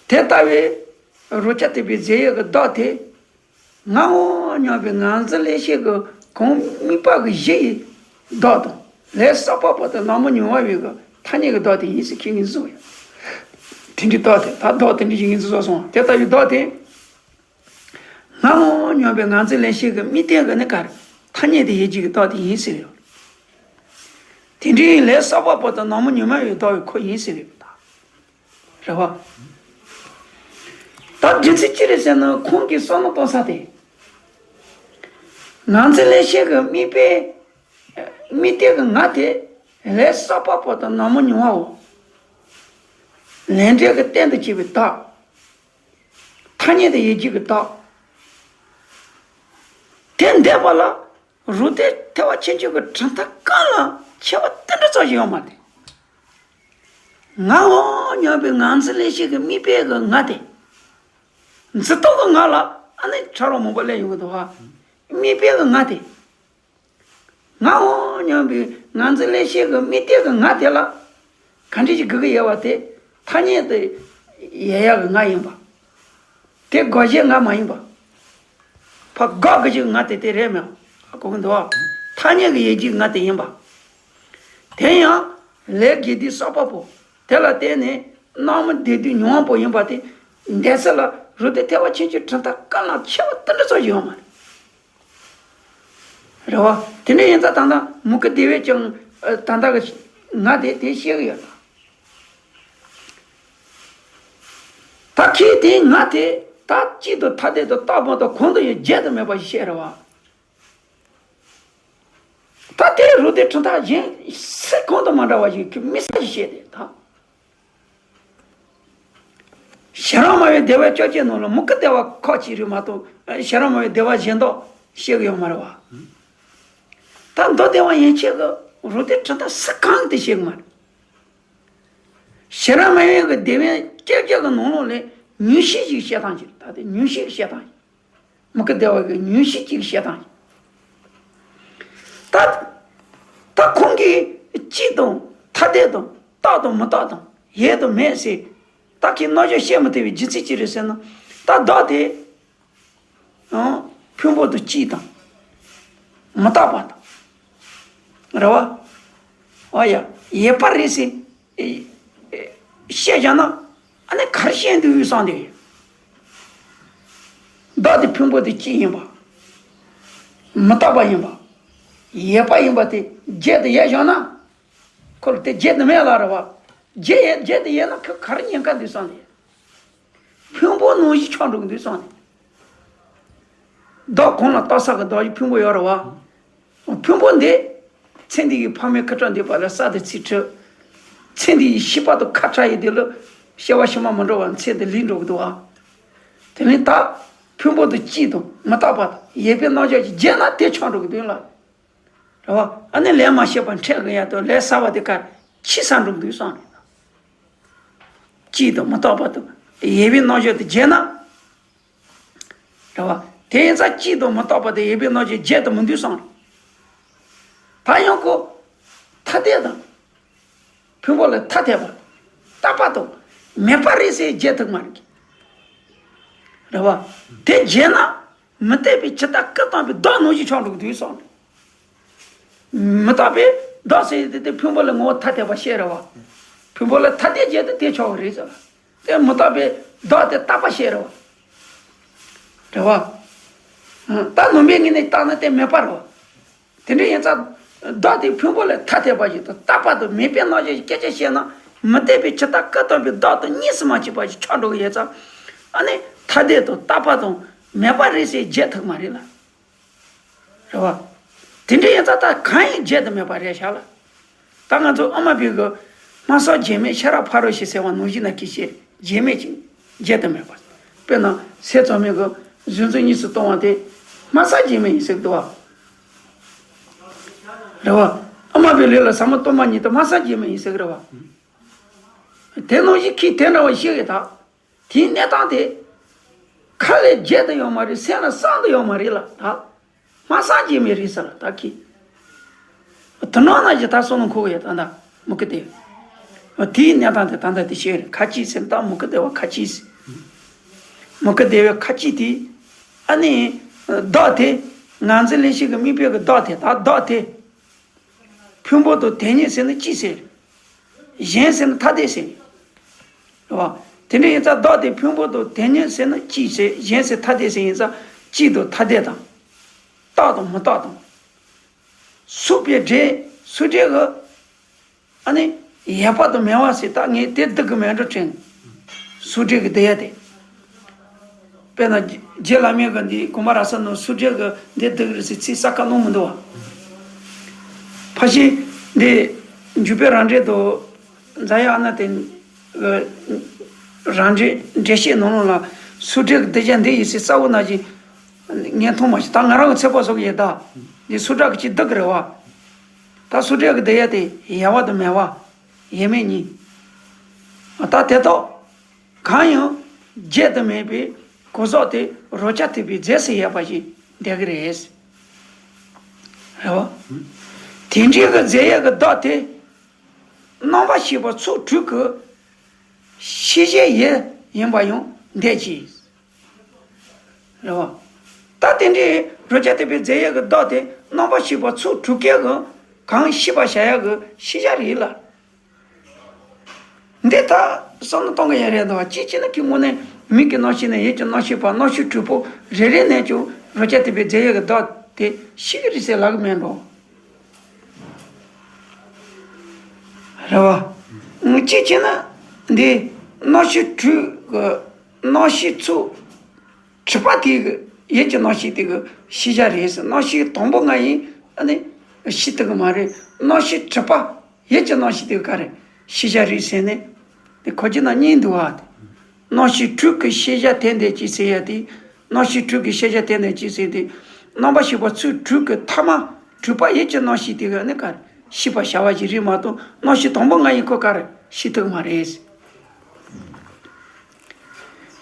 དེ་ལྟ་བུའི་རོ་བརྒྱ་ཐེབས་པའི་རྫས་ཡོད་ཀྱི་བདག་དེ། ངའོ་སྙམ་པའི་ངར་འཛིན་ལེགས་བཤད་ཀྱི་གོང་དམིགས་པ་གི་གཞི་ཡི་བདག་དང་། ལས་བསགས་པ་པོ་དང་ནང་མི་ཉོན་མོངས་པའི་གི་ཐ་སྙད་ཀྱི་བདག་དེ་ཡིན་ཟེར་ཁྱེད་ངེས་འཛིན་བཟོ་ཡ། དེ་འདྲའི་བདག་དེ་ད་བདག་དེ་འདྲའི་ཞིག་ངེས་འཛིན་བཟོ་སོང་། དེ་ལྟ་བུའི་བདག་དེ། ངའོ་སྙམ་པའི་ངར་འཛིན་ལེགས་བཤད་ཀྱི་དམིགས་རྟེན་གྱི་ནི་གར་ཐ་སྙད་དེ་ཡོད་ཀྱི་བདག་དེ་ཡིན་ཟེར་ཡོད། དེ་འདྲའི་ལས་བསགས་པ་པོ་དང་ནང་མི་ཉོན་མོངས་པའི་བདག་པོའི་ཁོ་ཡིན་ཟེར་ཡོད་པ་དང་། རེད་བ། ད་རྒྱུ་མཚན་ཅི་རེད་ཟེར་ན་ཁོང་གིས་བསམ་བློ་གཏོང་ས་དེ། ངར་འཛིན་ལེགས་བཤད་ཀྱི་དམིགས་པའི་དམིགས་རྟེན་གྱི་ངར་དེ་ལས་བསགས་པ་པོ་དང་ནང་མི་ཉོན་མོངས་པའོ། ལས་འབྲས་ཀྱི་རྟེན་དུ་བྱས་པའི་བདག་ཐ་སྙད་དུ་ཡོད་རྒྱུ་གི་བདག་དེ་འདས་པ་ལ་རུ་སྡེ་ཐེག་པ་ཆེན་པོའི་གྲུབ་མཐའ་གང་ལ་ཁྱད་པར་དེ་འདྲ་ཙམ་ཞིག་ཡོད་མ་རེད། ངའོ་སྙམ་པའི་ངར་འཛིན་ལེགས་བཤད་ཀྱི་དམིགས་པའི་གི་ངར་དེ། འཛིན་རྟོག་གི་ངར་ལ་ཨ་ནི་ཕྲ་རགས་མང་པོ་སླེབས་ཡོང་གི་འདུག་བ། དམིགས་པའི་གི་ངར་དེ། ངའོ་སྙམ་པའི་ངར་འཛིན་ལེགས་བཤད་ཀྱི་དམིགས་རྟེན་གྱི་ངར་དེ་ལ། ག་འདྲ་ཞིག་དགོས་ཀྱི་ཡོད་པ་དེ། ཐ་སྙད་དུ་ཡོད་ཡག་གི་ངར་ཡིན་པ། དེ་དགག་བྱའི་ངར་མ་ཡིན་པ། ཕར་དགག་དགོས་ཀྱི་ངར་དེ་དེ་རེད་མོད། གོ་གི་འདུག་བ། ཐ་སྙད་ཀྱི་ཡོད་རྒྱུའི་ངར་དེ་ཡིན་པ། དེ་ཡང་ལས་དགེ་སྡིག་བསགས་པ་པོ། དེ་ལ་བརྟེན་ནས་སྣང་མུན་བདེ་སྡུག་མྱོང་བ་པོ་ཡིན་པ་དེ། འདས་ས་ལ་རུ་སྡེ་ཐེག་པ་ཆེན་པོའི་གྲུབ་མཐའ་གང་ལ་ཁྱད་པར་དེ་འདྲ་ཙམ་ཞིག་ཡོད་མ་རེད། རེད་བ། དེ་འདྲ་ཡིན་ཙང་ད་ལྟ་མུ་གེ་བདེ་བས་ཀྱང་ད་ལྟ་གི་ང་དེ་དེ་ཤེས་གི་ཡོད་ད། ད་ཁྱེད་དེ་ང་དེ་ད་གཅིག་ཏུ་ཐ་དད་དུ་རྟག་པ་དང་གང་དུ་ཡང་བརྗེད་དུ་མེད་པ་ཞིག་བཤད་རེད་བ། ད་དེ་རུ་སྡེ་གྲུབ་མཐའ་གཞན་སུ་གང་དུ་མ་འདྲ་བ་ཞིག་གི་དམིགས་བསལ་ཞིག་བཤད་དེ་ད། ཤེས་རབ་སྨྲ་བའི་བདེ་བ་བཅོ་བརྒྱད་ནང་ལ་མུ་གེ་བདེ་བ་ཁག་གཅིག་རེད་མ་གཏོགས་ཤེས་རབ་སྨྲ་བའི་བདེ་བ་གཞན་དག་བཤད་གི་ཡོད་མ་རེད་བ། ད་མདོ་སྡེ་པ་ཡན་ཆད་ཀྱི་རུ་སྡེ་གྲུབ་མཐའ་སུ་གང་གིས་དེ་བཤད་གི་མ་རེད། ཤེས་རབ་སྨྲ་བའི་གི་བདེ་བའི་བཅོ་བརྒྱད་ཀྱི་ནང་ལོགས་ལས་ཉུང་ཤས་ཤིག་བཤད་སྟངས་ཅིག་ད་དེ་ཉུང་ཤས་ཤིག་བཤད་སྟངས་ཅིག་མུ་གེ་བདེ་བ་གི་ཉུང་ཤས་ཅིག་བཤད་སྟངས་ཅིག་ད་ད་ཁོང་གིས་གཅིག་དང་ཐ་དད་དང་རྟག་དང་མི་རྟག་དང་ཡོད་དང་མེད་ཟེར། ད་ཁྱེད་རྣམ་འགྱུར་བཤད་མི་ཐུབ་པའི་རྒྱུ་མཚན་ཅི་རེད་ཟེར་ན། ད་བདག་དེ། ཡང་ཕུང་པོ་དང་གཅིག་དང་། མི་རྟག་པ་དང་། རེད་བ། ཨ་ཡ། ཡོད་པ་རེད་ཟེར། ཨེ་ཨེ་བཤད་བཞག་ན། ཨ་ནི་ག་རེ་བཤད་འདུག་བསམ་དེ། བདག་དེ་ཕུང་པོ་དང་གཅིག་ཡིན་པ། མི་རྟག་པ་ཡིན་པ། ཡོད་པ་ཡིན་པ་དེ་བརྗེད་དུ་ཡོད་བཞག་ན། ཁོ་ལ་དེ་བརྗེད་དུ་མེད་ལ་རེད་བ། བརྗེད་ཡོད་བརྗེད་དུ་ཡོད་ན་ཁོ་ག་རེ་ཉེན་ཁ་འདུག་བསམ་དེ། ཕུང་པོ་ནང་བཞིན་ཆགས་འགྲོ་གི་འདུག་བསམ་ནས། བདག་གང་ལ་རྟག་བསགས་ཀྱི་བདག་གི་ཕུང་པོ་ཡོད་རེད་བ། ཕུང་པོ་འདི། ཚེ་འདི་ཡི་ཕ་མའི་ཁ་གྲངས་འདས་པ་ལ་ས་དང་ཚིགས་གྲུབ། ཚེ་འདི་ཡི་ཤི་བ་དང་ཁ་ཁྲ་ཡི་དེ་ལ་སྐྱེ་བ་ཕྱི་མ་མི་འགྲོ་བར་ཚེ་འདི་ལུས་འགྲོ་གི་འདུག་བ། དེ་ནས་ད་ཕུང་པོ་དང་གཅིག་དང་མི་རྟག་པ་དང་ཡོད་པའི་རྣམ་གཞག་ཅིག་བརྗེད་ན་དེ་ཆགས་འགྲོ་གི་འདུག་ལ། རེད་བ། ཨ་ནི་ལས་མ་བྱས་པ་འཕྲད་གི་ཡ་དང་ལས་བསགས་པ་དེ་ཀར་ཕྱི་ས་འགྲོ་གི་འདུག་བསམ་རེད། གཅིག་དང་མི་རྟག་པ་དང་ཡོད་པའི་རྣམ་གཞག་དེ་བརྗེད་ན། རེད་བ། དེ་ཡིན་ཙང་གཅིག་དང་མི་རྟག་པ་དང་ཡོད་པའི་རྣམ་གཞག་བརྗེད་དུ་མི་འདུག་བསམ་རེད། ད་ཡང་ཁོ། ཐ་དད་དང་། ཕུང་པོ་ལ་ཐ་དད་པ། རྟག་པ་དང་། མེད་པ་རེད་ཟེར་བརྗེད་ཐུབ་མ་རེད། རེད་བ། དེ་བརྗེད་ན། མི་རྟག་པའི་ཇི་ལྟར་སྐུ་བལྟམས་པའི་བདག་ནང་བཞིན་ཆགས་འགྲོ་གི་འདུག་བསམ་རེད། མི་རྟག་པའི་བདག་ཟེར་དེ་དེ་ཕུང་པོ་ལ་ངོ་བོ་ཐ་དད་པ་བཤད་རེད་བ། ཕུང་པོ་ལ་ཐ་དད་བྱས་ཏེ་དེ་ཆགས་པ་རེད་ཟེར་བ། དེ་མི་རྟག་པའི་བདག་དེ་རྟག་པ་བཤད་རེད་བ། རེད་བ། ད་ནང་པའི་ངོས་ནས་བལྟས་ན་དེ་མེད་པ་རེད་བ། དེ་འདྲ་ཡིན་ཙང་། བདག་དེ་ཕུང་པོ་ལ་ཐ་དད་པ་ཞིག་དང་རྟག་པ་དང་མེད་པའི་རྣམ་གཞག་ཞིག་སྐད་ཆ་བཤད་ན་མི་རྟག་པའི་ཇི་ལྟར་སྐུ་བལྟམས་པའི་བདག་དང་གཉིས་སུ་མ་མཆིས་པ་ཞིག་ཆགས་འགྲོ་གི་ཡོད་ཙང་། ཨ་ནི་ཐ་དད་དང་རྟག་པ་དང་མེད་པ་རེད་ཟེར་བརྗེད་ཐུབ་མ་རེད་ལ། རེད་བ། དེ་འདྲ་ཡིན་ཙང་ད་གང་ཡིན་བརྗེད་དུ་མེད་པ་རེད་ཤག་ལ། ད་ང་ཚོ་ཨ་མ་པའི་གི་སྨྲ་བསམ་བརྗེད་མེད་ཤེས་རབ་ཕ་རོལ་ཕྱིན་ཟེར་བ་ནང་བཞིན་ན་ཁྱེད་བཤད་བརྗེད་མེད་ཅིང་བརྗེད་དུ་མེད་པ། དཔེར་ན་སེམས་ཚང་མའི་གི་གཟུང་འཛིན་གཉིས་སུ་གཏོང་བ་དེ་སྨྲ་བསམ་བརྗེད་མེད་ཡིན་ཟེར་གི་འདུག་བ། རེད་བ། ཨ་མ་པའི་ལུགས་ལ་ཟབ་མོ་སྟོང་པ་ཉིད་དུ་སྨྲ་བསམ་བརྗེད་མེད་ཡིན་ཟེར་གི་རེད་བ། དེ་ནང་བཞིན་ཁྱེད་དེ་འདྲ་བ་ཤེས་གི་ད། དེའི་གནས་སྟངས་དེ། ཁ་ལས་བརྗེད་དུ་ཡོད་མ་རེད། སེམས་ལ་གསང་དུ་ཡོད་མ་རེད་ལ་ད། སྨྲ་བསམ་བརྗེད་མེད་རེད་ཟེར་ལ་ད་ཁྱེད། དོ་སྣང་ན་ཞིག་ད་བསམ་བློ་འཁོར་གི་ཡོད་ད་ད། མུ་ཁ་དེ། དེའི་གནས་སྟངས་དེ་ད་ལྟ་དེ་བཤད་རེད། ཁ་ཅིག་ཟེར་ན་ད་མུ་ཁ་དེ་བ་ཁ་ཅིག་ཟེར། མུ་ཁ་དེ་བའི་ཁ་ཅིག་དེ། ཨ་ནི། བདག་དེ། ངར་འཛིན་ལེན་བྱེད་ཀྱི་དམིགས་པའི་གི་བདག་དེ། ད་བདག་དེ། ཕུང་པོ་དང་དེ་ཉིད་ཟེར་ན་གཅིག་ཟེར། གཞན་ཟེར་ན་ཐ་དད་ཟེར། རེད་བ། དེ་འདྲ་ཡིན་ཙང་བདག་དེ་ཕུང་པོ་དང་དེ་ཉིད་ཟེར་ན་གཅིག་ཟེར། གཞན་ཟེར་ཐ་དད་ཟེར་ཡིན་ཙང་གཅིག་དང་ཐ་དད་དང་། རྟག་དང་མི་རྟག་དང་། སུག་པའི་འབྲས། སུག་འབྲས་ཀྱི། ཨ་ནི། ཡོད་པ་དང་མེད་པ་ཟེར། ད་ངས་དེ་སྡུག་གི་མེད་འགྲོ་དྲན། སུག་འབྲས་ཀྱི་སྡུག་ཡ་དེ། དཔེར་ན་རྗེ་བླ་མའི་གི་འདི་གོང་མ་ར་ས་ནོ་སུག་འབྲས་ཀྱི་འདི་སྡུག་རེད་ཟེར་ཚིག་གསལ་ཁ་གནང་མི་འདུག་བ། ཕ་ཤི་འདི་འཇུག་པའི་རང་འགྲེལ་དུ་རྫ་ཡ་ཨ་ན་དེ་རང་འགྲེལ་འགྲེལ་བཤད་ནང་ལོགས་ལ་སུག་འབྲས་ཀྱི་སྡུག་ཅག་འདི་ཡིན་ཟེར་གསལ་བོ་ན་ཅིག་ངས་མཐོང་མ་ཤེས། ད་ང་རང་གི་ཚོད་དཔག་བཟོ་གི་ཡོད། ད་འདི་སུག་འབྲས་ཀྱི་ཅིག་སྡུག་གི་རེད་བ། ད་སུག་འབྲས་ཀྱི་སྡུག་ཡ་དེ་ཡོད་པ་དང་མེད་པ། ཡོད་མེད་གཉིས། ད་དེ་དག་གང་ཡང་བརྗེད་དུ་མེད་པའི་གོ་ཟོག་དེ་རོ་ཆ་ཐིགས་པའི་རྫས་སུ་ཡོད་པ་ཞིག་འདོད་ཀྱི་རེད། རེད་བ། དེ་འདྲའི་གི་རྫས་ཡོད་ཀྱི་བདག་དེ། རྣམ་པར་ཤེས་པ་ཚོགས་དྲུག་གི་ཤེས་བྱའི་ཡུལ་ཡིན་པ་ཡང་འདོད་ཀྱི། རེད་བ། ད་དེ་འདྲའི་རོ་ཆ་ཐིགས་པའི་རྫས་ཡོད་ཀྱི་བདག་དེ་རྣམ་པར་ཤེས་པ་ཚོགས་དྲུག་གི་གང་ཤེས་པར་བྱ་ཡག་གི་ཤེས་བྱ་རེད་ལ། འདི་ལྟར་བསམ་བློ་གཏོང་གི་ཡོད་རེད་འདུག་བ། གཅིག་བྱས་ན་ཁྱོད་དངོས་གནས་མིག་གི་རྣམ་ཤེས་ནས་ཡིད་ཀྱི་རྣམ་ཤེས་བར་རྣམ་ཤེས་དྲུག་པོ་རེ་རེ་ནས་ཀྱང་རོ་ཆ་ཐིགས་པའི་རྫས་ཡོད་ཀྱི་བདག་དེ་ཤེས་ཀྱི་རེད་ཟེར་ལབ་ཀྱི་མེད་འགྲོ། རེད་བ། གཅིག་བྱས་ན་འདི་རྣམ་ཤེས་དྲུག་གི་རྣམ་ཤེས་ཚོགས་དྲུག་པ་དེ་གི་ཡིད་ཀྱི་རྣམ་ཤེས་དེ་གི་ཤེས་བྱ་རེད་ཟེར། རྣམ་ཤེས་དང་པོ་ལྔ་ཡིན་ཨ་ནི་ཤེས་ཐུབ་ཀྱི་མ་རེད། རྣམ་ཤེས་དྲུག་པ། ཡིད་ཀྱི་རྣམ་ཤེས་དེ་ག་རེ་ཤེས་བྱ་རེད་ཟེར་ནས། དེ་གོ་རྒྱུ་ན་གཉིས་འདུག་བ། རྣམ་ཤེས་དྲུག་གི་ཤེས་བྱ་དེ་འདོད་ཀྱི་ཟེར་ཡ་དེ། རྣམ་ཤེས་དྲུག་གི་ཤེས་བྱ་དེ་འདོད་ཀྱི་ཟེར་དེ། རྣམ་པར་ཤེས་པ་ཚོགས་དྲུག་གི་ཐ་མ་དྲུག་པ་ཡིད་ཀྱི་རྣམ་ཤེས་དེ་ག་ནི་ག་རེ་ཤེས་པར་བྱ་བ་ཞིག་རེད་མ་གཏོགས་རྣམ་ཤེས་དང་པོ་ལྔ་ཡིན་ཁོ་ག་རེ་ཤེས་ཐུབ་མ་རེད།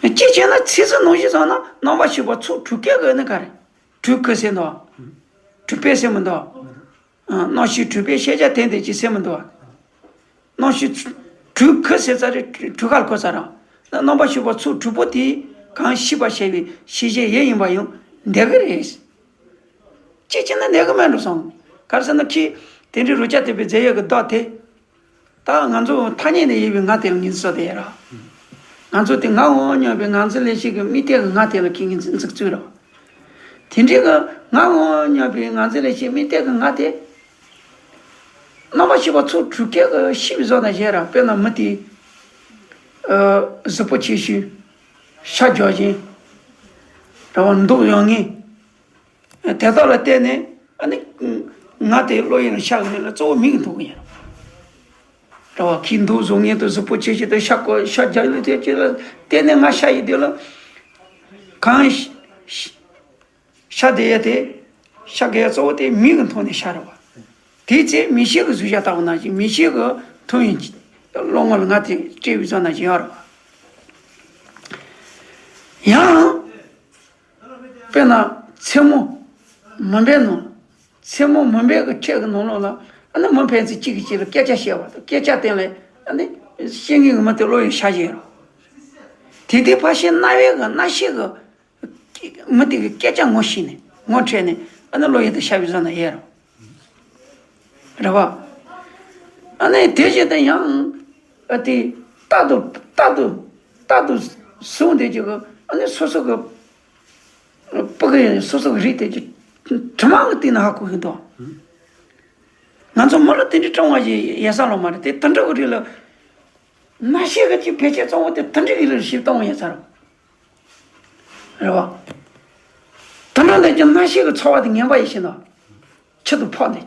གཅིག་བྱས་ན་ཚིག་ཟིན་ནང་བཞིན་བསམ་ན་རྣམ་པར་ཤེས་པ་ཚོགས་དྲུག་གི་ག་ནི་ག་རེ་དྲུག་གི་ཟེར་འདུག་དྲུག་པའི་ཟེར་མི་འདུག་རྣམ་ཤེས་དྲུག་པའི་ཤེས་བྱ་དེ་འདོད་ཀྱི་ཟེར་མི་འདུག་རྣམ་ཤེས་དྲུག་གི་ཟེར་ཚར་རེད། དྲུག་ག་ལ་གོ་ཚར་ར། རྣམ་པར་ཤེས་པ་ཚོགས་དྲུག་པོ་དེ་གང་ཤེས་པར་བྱ་བའི་ཤེས་བྱའི་ཡུལ་ཡིན་པ་ཡང་འདོད་ཀྱི་རེད། གཅིག་བྱས་ན་འདོད་ཀྱི་མེད་འགྲོ་སོང་། ག་རེ་ཟེར་ན་ཁྱེད་དེ་འདྲའི་རོ་ཆ་ཐིགས་པའི་རྫས་ཡོད་ཀྱི་བདག་དེ། ད་ང་ཚོ་ཐ་སྙད་ནས་དབྱེ་བའི་ང་དེ་ལ་ངེས་འཛིན་བཟོ་དེ་ཡོད་ར། ང་ཚོ་དེ་ངར་འོང་སྙམ་པའི་ངར་འཛིན་ལེན་བྱེད་ཀྱི་དམིགས་གཏད་ཀྱི་ང་དེ་ལ་ཁྱེད་ངེས་འཛིན་འཛིན་ཚུལ་ར། དེ་འདྲའི་གི་ངར་འོང་སྙམ་པའི་ངར་འཛིན་ལེན་བྱེད་དམིགས་གཏད་ཀྱི་ང་དེ། རྣམ་པར་ཤེས་པ་ཚོགས་དྲུག་གི་གི་ཤེས་པའི་བཟོ་ན་བྱས་ར། དཔེར་ན་མི་དེ། གཟུགས་པོ་ཆེ་ཤོས། ཤ་རྒྱགས་ཤིང་། རེད་བ། མདོག་ཡངས་ངེས། དེ་དག་ལ་བརྟེན་ནས་ཨ་ནི། ང་དེ་བློ་ཡིན་ན་ཤ་གི་རེད་ལ་གཙོ་བོ་མིག་གིས་མཐོང་གི་ཡིན། རེད་བ། ཁྱི་མདོག་བཟང་ངན་དང་གཟུགས་པོ་ཆེ་ཆུང་དང་ཤ་ཀོ་ཤ་རྒྱགས་ལ་དེ་ཅི་ལ་བརྟེན་ནས་ང་ཤ་ཡིན་དེ་ལ། གང་ཤ་ཤ་དེ་ཡ་དེ། ཤ་གི་ཡ་གཙོ་བོ་དེ་མིག་གིས་མཐོང་ནས་ཤ་རེད་བ། དེའི་ཚེ་མིག་ཤེས་ཀྱི་གཟུགས་ཤ་ལྟ་བུ་ནང་བཞིན་མིག་ཤེས་ཀྱིས་མཐོང་ཡིན་གྱི། བློ་ངོར་ལ་ང་དེ་བཀྲེས་པའི་བཟོ་ན་བཞིན་ཡོད་རེད་བ། ཡང་། དཔེར་ན་མཚན་མོ་མུན་པའི་ནང་། མཚན་མོ་མུན་པའི་གི་ཁྲོད་ཀྱི་ནང་ལོགས་ལ་ཨ་ནི་མི་ཕན་ཚུན་གཅིག་གིས་གཅིག་ལ་སྐད་ཆ་བཤད་པ་དང་སྐད་ཆ་སྟེང་ལ་ཨ་ནི་བཤད་མཁན་གྱི་མི་དེ་བློ་ཡི་ཤ་ཞིག་ཡོད་རེད། དེ་དུས་ཕར་ཕྱིན་རྣ་བའི་གི་རྣ་ཤེས་གི་མི་དེ་གི་སྐད་ཆ་ངོ་ཤེས་ནས་ངོ་འཕྲད་ནས་ཨ་ནི་བློ་ཡི་དེ་ཤ་བའི་བཟོ་ན་ཡོད་རེད། རེད་བ། ཨ་ནི་དེ་བཞིན་དུ་ཡང་ཨ་དེ་རྟག་ཏུ་རྟག་ཏུ་རྟག་ཏུ་བཟུང་བསྡད་ཀྱི་གི་ཨ་ནི་སོ་སོ་གི་སྤུ་གུ་ཡིན་སོ་སོ་གི་རིགས་དེ་ཀྱི་དྲི་མ་གི་སྟེང་ན་ཧ་གོ་གི་འདུག་ང་ཚོ་མི་ལ་དེ་འདྲའི་སྤྲང་བ་ཞིག་ཡོད་ས་ལོ་མ་རེད། དེ་དེ་འདྲ་གི་རིགས་ལ་རྣ་ཤེས་གི་ཅིག་བེད་སྤྱོད་གཙང་བོ་དེ་དེ་འདྲ་གི་རིགས་ལ་ཞིབ་གཏོང་བ་ཡོད་ས་རེད། རེད་བ། དེ་འདྲ་ལས་ཀྱང་རྣ་ཤེས་ཀྱི་ཚོར་བ་དེ་ངན་པ་ཡིན་ཕྱིན་ན། ཕྱི་དུ་ཕོག་འདི།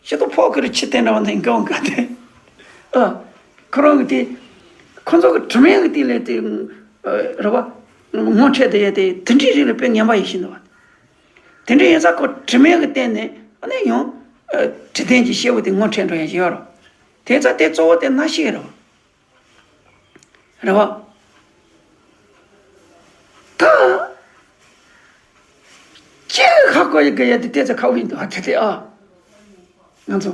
ཕྱི་དུ་ཕོག་གི་རེད། ཕྱི་དེ་འདྲ་བ་འདི་འགའ་འོང་ག་དེ། ཨ། ཁོ་རང་གི་དེ། ཁོ་ཚོ་གི་དྲི་མའི་གི་དེ་ལས་དེ། ཨ། རེད་བ། ངོ་འཕྲད་དེ་ཡ་དེ་དེ་འདྲའི་རིགས་ལ་དཔེ་ངན་པ་ཡིན་ཕྱིན་ན་བ། དེ་འདྲའི་ཡིན་ཙང་ཁོ་དྲི་མའི་གི་སྟེང་ནས་ཨ་ནི་ཡང་། ཨ། དྲི་ལྡན་གྱི་སྐྱེ་བོ་དེ་ངོ་འཕྲད་འགྲོ་ཡ་ཞིག་ཡོད་རེད། དེ་ཙང་དེ་གཙོ་བོ་དེ་རྣ་ཤེས་རེད་བ། རེད་བ། ད། ཅི་ཧ་གོ་ཡི་གི་ཡ་དེ་ཏོག་ཙམ་ཁག་པོ་ཡིན་འདུག་ཨ་དེ་དེ་ཨ། ང་ཚོ།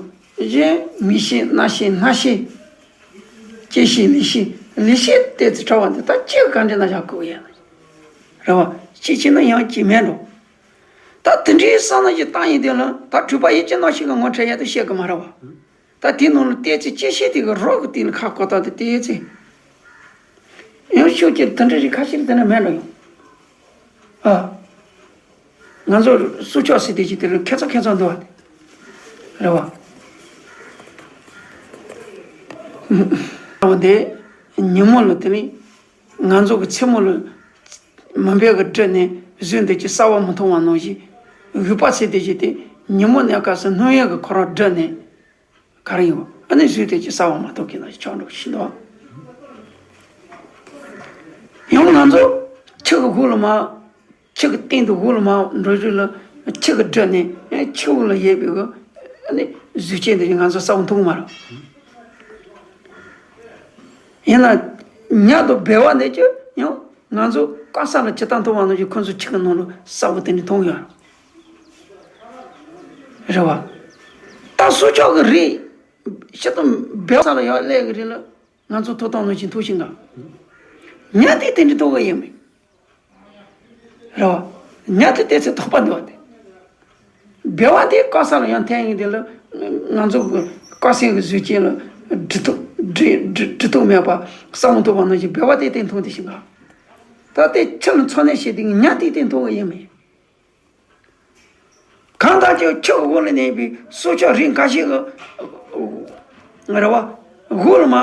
གཞན་མིག་ཤེས་རྣ་ཤེས་སྣ་ཤེས། ལྕེ་ཤེས་ལུས་ཤེས། ལུས་ཤེས་ཏོག་ཙམ་བྲལ་བ་འདི་ད་ཅི་ག་འདྲ་ན་བཞག་དགོས་ཡ། རེད་བ། གཅིག་བྱས་ན་ཡང་གཅིག་མེད་འགྲོ། ད་དེ་འདྲའི་བསམ་བློ་ཞིག་བཏང་ཡིན་དུས་ལ་ད་འཁྲུལ་པ་ཡིད་ཀྱི་རྣམ་ཤེས་ཀྱི་ངོ་འཕྲད་ཡ་དེ་བཤད་གི་མ་རེད་བ། ད་དེའི་ནང་ལ་ཏོག་ཙམ་ཅི་ཤེས་དེ་གི་རོགས་ཀྱི་སྟེང་ལ་ཁ་བསྐོར་སྟངས་དེ་ཏོག་ཙམ། ཡང་ཤུགས་ཀྱིས་དེ་འདྲ་ཞིག་ཁ་ཤས་དེ་འདྲ་མེད་འགྲོ་ཡོང་། ཨ། ང་ཚོ་སྲོག་ཆགས་ཟེར་དེ་ཅིག་དེ་ལ་ཁྱད་མཚར་ཁྱད་མཚར་འདུག་བ། རེད་བ། འོ་དེ། ཉིན་མོ་ལ་དེ་ནི། ང་ཚོ་གི་མཚན་མོ་ལ། མུན་པས་གི་བསྒྲིབས་ནས་གཟུགས་འདི་ཅིག་གསལ་བོ་མི་མཐོང་བ་ནང་བཞིན། རུས་པ་ཟེར་དེ་ཅིག་དེ་ཉིན་མོ་གནས་སྐབས་སུ་སྣུམ་ཡག་གི་ཁོ་རང་བསྒྲིབས་ནས། ག་རེ་ཡོད། ཨ་ནི་གཟུགས་དེ་ཅིག་གསལ་བོ་མ་གཏོགས་ཀྱི་ན་ཆགས་འགྲོ་ཤི་འདུག་ཡང་ང་ཚོ་ཁྱི་གི་གུ་ལ་མ། ཁྱི་གི་སྟེང་དུ་གུ་ལ་མ་འགྲོ་རྒྱུ་ལ་ཁྱི་གི་བསྒྲིབས་ནས་ཁྱི་གུ་ལ་ཡོད་པའི་གི་ཨ་ནི་གཟུགས་ཅན་དེ་ང་ཚོ་གསལ་བོ་མཐོང་གི་མ་རེད། ཡིན་ན་ཉ་དང་སྦལ་པ་འདི་ཅི་ཡང་ང་ཚོ་དཀར་ས་ལ་ཇི་ལྟར་མཐོང་བ་ནང་བཞིན་ཁོ་ཚོ་ཁྱི་གི་ནང་ལ་གསལ་བོ་དེ་འདྲ་མཐོང་ཡོད་རེད་བ། ད་སྲོག་ཆགས་ཀྱི་རིགས། ཤི་དང་སྦལ་པ་ས་ལ་ཡར་སླེབས་ཀྱི་རིགས་ལ་ང་ཚོ་ཐོབ་ཐང་ནང་བཞིན་ཐོབ་ཤིང་ག་ཉ་དེ་དེ་འདྲ་ཐོབ་ཀྱི་ཡོད་མེད། རེད་བ། ཉ་དེ་དེ་ཚེ་ཐོབ་པ་འདུག་བ་དེ། སྦལ་པ་དེ་དཀར་ས་ལ་ཡང་འཐེན་ཡིན་དེ་ལ། ང་ཚོ་གི་དཀར་སེང་གི་གཟུགས་ཅན་ལ་འབྲི་ཐུབ་འབྲི་འབྲི་འབྲི་ཐུབ་མེད་པ་གསལ་བོ་མཐོང་བ་ནང་བཞིན་སྦལ་པ་དེ་དེ་མཐོང་དེ་ཤིང་ག་ད་དེ་ཁྱི་ལ་འཚོ་གནས་བྱེད་དུས་ཉ་དེ་དེ་མཐོང་གི་ཡོད་མེད། གང་ལྟར་ཀྱང་ཁྱི་གི་གུ་ལ་གནས་པའི་སྲོག་ཆགས་རིགས་འགའ་ཞིག་གི་རེད་བ། གུ་ལ་མ།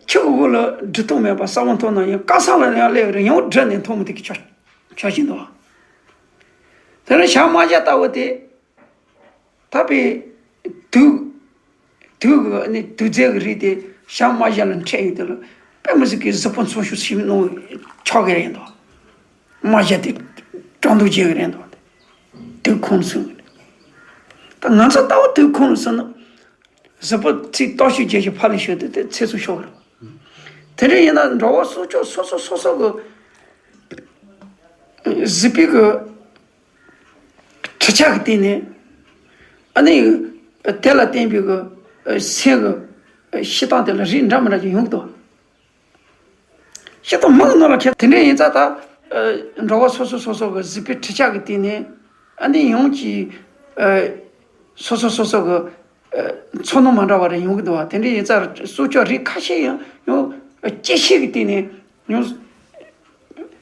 ཁྱི་གི་གུ་ལ་འབྲི་ཐུབ་མེད་པ་གསལ་བོ་མཐོང་ན་ཡང་དཀར་ས་ལ་ཡང་སླེབས་རེད་ཡང་བསྒྲིབས་ནས་མཐོང་མི་ཐུབ་ཀྱི་ཆ་ཆ་ཞིག་འདུག་བ། དེ་ནས་བྱ་རྨ་བྱ་ལྟ་བུ་དེ། ད་པའི་དུག་དུག་གི་ནི་དུག་རྫས་ཀྱི་རིགས་དེ་བྱ་རྨ་བྱ་ལ་འཕྲད་ཡོད་དེ་ལ་དཔེ་མི་སྲིད་ཀྱི་གཟུགས་པོ་འཚོ་བཞུད་ཞིབ་གནང་ཆོག་གི་རེད་འདུག་རྨ་བྱ་དེ་བཀྲག་མདངས་ཅན་གྱི་རེད་འདུག་དུག་ཁོང་སོང་གི་རེད། ད་ང་ཚོ་ལྟ་བུ་དུག་ཁོང་སོང་ན་གཟུགས་པོ་ཚིག་ལྟོགས་ཤི་རྒྱལ་ཞིག་ཕ་ལས་ཤོད་དེ་དེ་ཚེ་སྲོག་ཤོར་གི་རེད། དེ་འདྲ་ཡིན་ན་འགྲོ་བ་སྲོག་ཆགས་སོ་སོ་སོ་སོ་གི་གཟུགས་པོའི་གི་དྲི་ཆབ་ཀྱི་སྟེང་ནས། ཨ་ནི། དེ་ལ་བརྟེན་པའི་གི་སེམས་ཀྱི་ཤི་སྟངས་དེ་ལ་རིགས་འདྲ་མི་འདྲ་ཅིག་ཡོང་གི་འདུག་ཤི་སྟངས་མི་གི་ནང་ལ་ཁྱད་དེ་འདྲ་ཡིན་ཙང་ད། འགྲོ་བ་སོ་སོ་སོ་སོ་གི་གཟུགས་པོའི་དྲི་ཆབ་ཀྱི་སྟེང་ནས། ཨ་ནི་ཡང་གཅིག་སོ་སོ་སོ་སོ་གི་ཚོར་སྣང་མི་འདྲ་བ་རེ་ཡོང་གི་འདུག་བ། དེ་འདྲ་ཡིན་ཙང་སྲོག་ཆགས་རིགས་ཁ་ཤས་ཡང་ཡང་སྐྱེ་ཤི་གི་སྟེང་ནས་ཡང་།